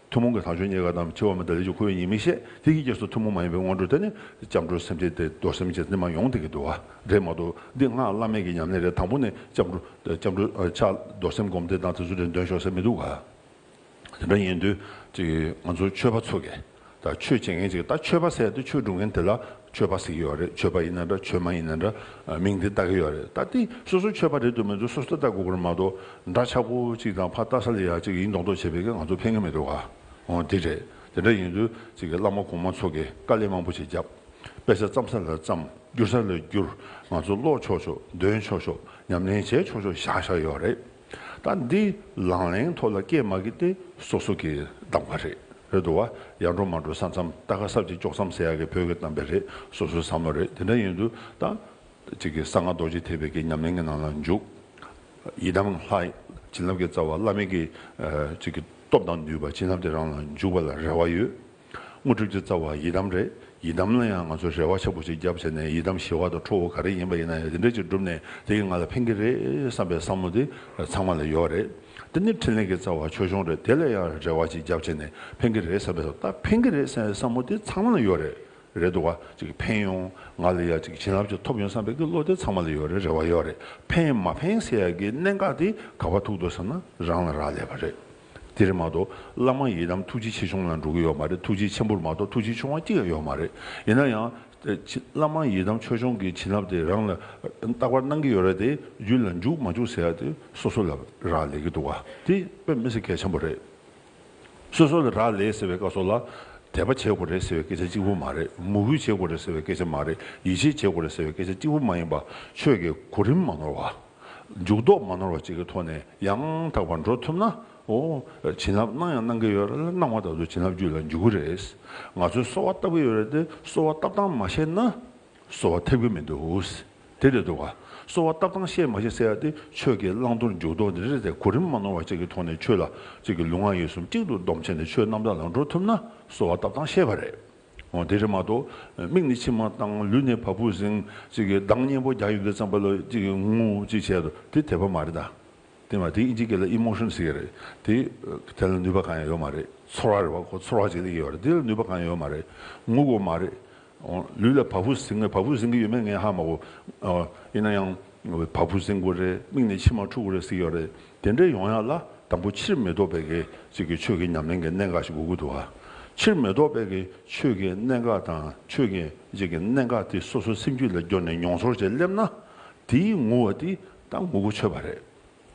ཐུན་མོང་གི་དལ་འབྱོར་རྙེད་དཀའ་དང་། འཆི་བ་མེད་པའི་བདེ་ལེགས་ཀྱི་འཁོར་བའི་ཉེས་དམིགས་བཤད། དེ་གི་རྗེས་སུ་ཐུན་མོང་མ་ཡིན་པའི་སྔོན་འགྲོ། དེ་ནི་སྐྱབས་འགྲོ་སེམས་བསྐྱེད་དེ་རྡོར་སེམས་བསྐྱེད་དེ་མར་ཡོང་བསྡད་ཀྱི་འདུག་བ། རེད་མ་གཏོགས་འདི་སྔགས་བླ་མེད་ཀྱི་ཉམས་ལེན་རེད། དང་པོ་ནས་སྐྱབས་འགྲོ་སྐྱབས་འགྲོ་ཕྱག་རྡོར་སེམས་སྒོམ་བཟླས་དང་དེ་ཚོ་དེ་འདོན་ཤོག་ཟེར་མི་འདུག་ག། དེ་འདྲ་ཡིན་དུས་ཅིག་ང་ཚོ་ཆོས་པ་ཚོ་གིས། ད་ཆོས་བྱེད་མཁན་ཅིག་ད་ཆོས་པ་ཟེར་ཡ་དེ་ཆོས་སྒྲུབ་མཁན་དེ་ལ་ཆོས་པ་ཟེར་གྱི་ཡོད་རེད། ཆོས་པ་ཡིན་ན་འདྲ། ཆོས་མ་ཡིན་ན་འདྲ། ཨ། མིང་དེ་བཏགས་ཀྱི་ཡོད་རེད། ད་དེ་སོ་སོ་ཆོས་པ་རེད་འདུག་མི་འདུག་སོ་སོ་ལྟ་དགོས་ཀྱི་རེད་མ་གཏོགས། འདྲ་ཆགས་པོ་ཅིག་དང་ཕར་ལྟ་ས་ལ་ཡ་ཅིག་ཡིན་མདོག་མདོག་བྱེད་པའི་གི་ང་ཚོ་ཕན་གྱི་མི་འདུག་ག། འོ་དེ་རེད། དེ་འདྲ་ཡིན་དུས་ཅིག་གི་བླ་མ་གོང་མ་ཚོ་གིས་དཀའ་ལས་མང་པོ་ཞིག་བརྒྱབ། དཔེ་ཆ་བརྩམ་ས་ལ་བརྩམས། བསྒྱུར་ས་ལ་བསྒྱུར། ང་ཚོ་ཀློག་ཆོག་ཆོག་འདོན་ཆོག་ཆོག་ཉམས་ལེན་བྱེད་ཆོག་ཆོག་བཞག་བཞག་ཡོད་རེད། ད་འདི་ལག་ལེན་ཐོག་ལ་སྐྱེལ་མ་སྐྱེལ་དེ་སོ་སོ་གི་གདམ་ག་རེད། རེད་འདུག་བ། ཡར་འགྲོ་མར་འགྲོ་ས་མཚམས། རྟ་ཁ་སྲབ་ཅིག་ལྕོག་མཚམས་ཟེར་ཡ་གི་བོད་ཀྱི་གཏམ་དཔེ་རེད། སོ་སོའི་བསམ་བློ་རེད། དེ་འདྲ་ཡིན་དུས་ད་ཅིག་གི་གསང་སྔགས་རྡོ་རྗེ་ཐེག་པའི་གི་ཉམས་ལེན་གྱི་ནང་ལ་འཇུག། ཡི་དམ་ལྷ། བྱིན་རླབས་ཀྱི་རྩ་བ་བླ་མའི་གི། ཨ། ཅིག་གི་སྟོབས་དང་ནུས་པ། བྱིན་རླབས་དེ་རང་ལ་འཇུག་པ་ལ་རེ་བ་ཡོད། དངོས་གྲུབ་ཀྱི་རྩ་བ་ཡི་དམ་རེད། ཡི་དམ་ལ་ཡང་ང་ཚོ་རེ་བ་ཆེན་པོ་ཞིག་བརྒྱབ་བྱས་ནས། ཡི་དམ་ཞི་བ་དང་ཁྲོ་བོ་ག་རེ་ཡིན་པ་ཡིན་ན་ཡང་དེ་འདྲ་ཅིག་བསྒྲུབས་ནས་དེ་གིས་ང་ལ་ཕན་གྱི་རེད་བསམ་པའི་བསམ་བློ་དེ་ཚང་མ་ལ་ཡོད་རེད། དེ་ནས་འཕྲིན་ལས་ཀྱི་རྩ་བ་ཆོས་སྐྱོང་རེད། དེ་ལ་ཡང་རེ་བ་ཅིག་བརྒྱབ་བྱས་ནས་ཕན་གྱི་རེད་བསམ་པའི། ད་ཕན་གྱི་རེད་བསམ་པའི་བསམ་བློ་དེ་ཚང་མ་ལ་ཡོད་རེད། རེད་འདུག་བ། ཅིག་ཕན་ཡོང་། ང་ལ་ཡ་ཅིག་བྱིན་རླབས་ཅིག་ཐོབ་ཡོང་བསམ་པའི་གི་བློ་དེ་ཚང་མ་ལ་ཡོད་རེད། རེ་བ་ཡོད་རེད། ཕན་མ་ཕན་ཟེར་ཡ་གི་གནད་འགག་དེ་ག་པར་ཐུག་འདུག་ཟེར་ན་རང་ལ་རག་ལས་པ་རེད། དེ་རེད་མ་གཏོགས་བླ་མ་ཡི་དམ་ཐུགས་རྗེ་ཆེ་ཆུང་ལ་འགྲོ་གི་ཡོད་མ་རེད། ཐུགས་རྗེ་ཆེན་པོར་མ་གཏོགས་ཐུགས་རྗེ་ཆུང་བ་གཅིག་ཡང་ཡོད་མ་རེད། ཡིན་ན་ཡང་། ཨ། ཅི། བླ་མ་ཡི་དམ་ཆོས་སྐྱོང་གི་བྱིན་རླབས་དེ་རང་ལ་རྟག་པར་གནང་གི་ཡོད་རེད་དེ། རྒྱུད་ལ་འཇུག་མ་འཇུག་ཟེར་ཡ་དེ་སོ་སོ་ལ་རག་ལས་ཀྱི་འདུག་བ། དེ་དཔེ་མི་སྲིད་གལ་ཆེན་པོ་རེད། སོ་སོ་ལ་རག་ལས་ཟེར་བའི་སྐབས་སུ་ལ། དད་པ་བྱེད་དགོས་རེད་ཟེར་བའི་སྐད་ཆ་གཅིག་པུ་མ་རེད། མོས་གུས་བྱེད་དགོས་རེད་ཟེར་བའི་སྐད་ཆ་མ་རེད། ཡིད་ཆེས་བྱེད་དགོས་རེད་ཟེར་བའི་སྐད་ཆ་གཅིག་པུ་མ་ཡིན་པ། ཆོས་ཀྱི་གོ་རིམ་མ་ནོར་བ། འཇུག་ལྡོག་མ་ནོར་བ་ཅིག་གི་ཐོག་ནས་ཡང་དག་པར་འགྲོ་ཐུབ་ན། འོ། བྱིན་རླབས་གནང་ཡང་གནང་གི་ཡོད་རེད། གནང་བ་ལྟར་དུ་བྱིན་རླབས་རྒྱུད་ལ་འཇུག་གི་རེད། ང་ཚོས་གསོལ་བ་བཏབ་ཀྱི་ཡོད་རེད་དེ། གསོལ་བ་བཏབ་སྟངས་མ་ཤེས་ན། གསོལ་བ་ཐེབས་ཀྱི་མི་འདུག། དེ་རེད་འདུག་ག། གསོལ་བ་བཏབ་སྟངས་ཤེས་མ་ཤེས་ཟེར་ཡ་དེ་ཆོས་ཀྱི་བླང་དོར་འཇུག་ལྡོག་འདི་རེད་དེ། གོ་རིམ་མ་ནོར་བ་ཅིག་གི་ཐོག་ནས་ཆོས་ལ་ཅིག་གི་ལུས་ངག་ཡིད་གསུམ་གཅིག་ཏུ་བསྡོམས་བྱས་ནས་ཆོས་རྣམ་དག་ལ་འགྲོ་ཐུབ་ན་གསོལ་བ་བཏབ་སྟངས་ཤེས་པ་རེད། འོ། དེ་རེད་མ་གཏོགས་མིག་ནས་མཆི་མ་བཏང་། ལུས་ནས་བ་སྤུ་ཟིང་། ཅིག་གི་གདངས་སྙན་པོ་རྒྱག་ཡོང་དུས་ཙམ་པ་ལ་ཅིག་གི་ངུ་ཅིག་བྱས་འདུག། དེ་དད་པ་མ་རེད་ད། དེ་མ། དེ་ཨིན་ཇི་སྐད་ལ་ཨི་མོ་ཤོན་ཟེར་གྱི་རེད། དེ་དེ་ལ་ནུས་པ་གང་ཡང་ཡོད་མ་རེད། ཚོར་བ་རེད་བ། ཁོ་ཚོར་བ་ཅིག་སླེབས་ཀྱི་ཡོད་རེད། དེ་ལ་ནུས་པ་གང་ཡང་ཡོད་མ་རེད། ངུ་དགོས་མ་རེད། ཨོ། ལུས་ལ་བ་སྤུ་ཟིང་། བ་སྤུ་ཟིང་གི་ཡོད་མེད་ངས་ཧ་མ་གོ། ཨོ། ཡིན་ན་ཡང་བ་སྤུ་ཟིང་དགོས་རེད། མིག་ནས་མཆི་མ་འཁྲུག་དགོས་རེད་ཟེར་གྱི་ཡོད་རེད། དེ་འདྲ་ཡོང་ཡག་ལ་དང་པོ་ཕྱིར་མི་ལྡོག་པའི་གི་ཅིག་གི་ཆོས་ཀྱི་ཉམས་ལེན་གྱི་གནད་འགག་ཞིག་དགོས་ཀྱི་འདུག་ག། ཕྱིར་མི་ལྡོག་པའི་གི་ཆོས་ཀྱི་གནད་འགག་དང་། ཆོས་ཀྱི་ཅིག་གི་གནད་འགག་དེ་སོ་སོའི་སེམས་རྒྱུད་ལ་འབྱོར་ནས་མྱོང་ཚོར་བྱས་སླེབས་ན། དེའི་ངུ་བ་དེ་ད་ངུ་དགོས་ཆོད་པ་རེད།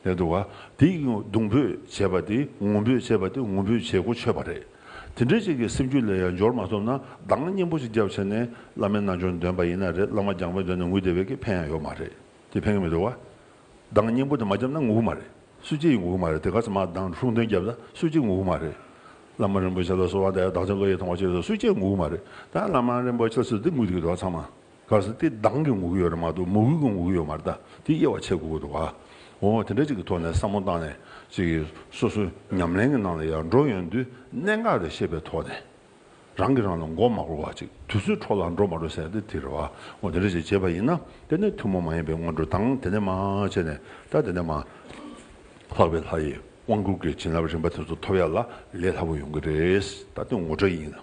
རེད་འདུག་ག། དེའི་གདུང་འབོད་བྱས་པ་དེ། ངུ་འབོད་བྱས་པ་དེ་ངུ་འབོད་བྱེད་དགོས་ཆོད་པ་རེད། དེ་འདྲའི་ཅིག་གི་སེམས་རྒྱུད་ལ་ཡང་འབྱོར་མ་ཐུབ་ན། གདངས་སྙན་པོ་ཞིག་བརྒྱབ་བྱས་ནས་བླ་མའི་རྣལ་འབྱོར་འདོན་པ་ཡིན་ན་རེད། བླ་མ་སྦྱངས་པ་འདོན་ནས་ངུས་བསྡད་པའི་གི་ཕན་ཡང་ཡོད་མ་རེད། དེ་ཕན་གི་མི་འདུག་ག། གདངས་སྙན་པོ་དེ་མ་བརྒྱབ་ན་ངུ་གི་མ་རེད། སུ་གཅིག་ཡང་ངུ་གི་མ་རེད། དེ་ག་ཚོད་མར་གདངས་ཧྲུང་ཐུང་བརྒྱབ་ན་སུ་གཅིག་ངུ་གི་མ་རེད། བླ་མ་རིན་པོ་ཆེ་ལ་གསོལ་བ་འདེབས། བདག་ཅག་བློ་ཡི་ཐོག་མ་ཆོད་སོ། སུ་གཅིག་ངུ་གི་མ་རེད། ད་བླ་མ་རིན་པོ་ཆེ་ཟེར་དེ་ངུ་བསྡད་ཀྱི་འདུག་ག། ཚང་མ། ག་རེ་ཟེར། དེ་གདངས་ཀྱིས་ངུ་གི་ཡོད་རེད་མ་གཏོགས་མོས་གུས་ཀྱིས་ངུ་གི་ཡོད་མ་རེད། ད་དེ་དབྱེ་བ་ཕྱེ་དགོས་ཀྱི་འདུག་ག། འོ། དེ་འདྲ་ཅིག་གི་ཐོག་ནས་བསམ་བློ་བཏང་ནས་ཅིག་སོ་སོའི་ཉམས་ལེན་གྱི་ནང་ལ་ཡར་འགྲོ་ཡོང་དུས་གནད་འགག་དེ་ཤེས་པའི་ཐོག་ནས། རང་གིས་རང་ལ་མགོ་མ་སྒུར་བ་ཅིག། དུས་ཚོད་འཕྲོ་བརླག་འགྲོ་མ་འགྲོ་ཟེར་ཡ་དེ་དེ་རེད་བ། འོ། དེ་འདྲ་ཅིག་བྱས་པ་ཡིན་ན། དེ་ནས་ཐུན་མོང་མ་ཡིན་པའི་སྔོན་འགྲོ་དང་། དེ་ནས་མར་བྱས་ནས་ད་དེ་ནས་མར་ལྷག་པའི་ལྷ་ཡི་དབང་བསྐུར་གྱི་བྱིན་རླབས་རིམ་པ་དེ་ཚོ་ཐོབ་ཡ་ལ་ལས་སླ་པོ་ཡོང་གི་རེད། ད་དེ་ངོ་སྤྲོད་ཡིན།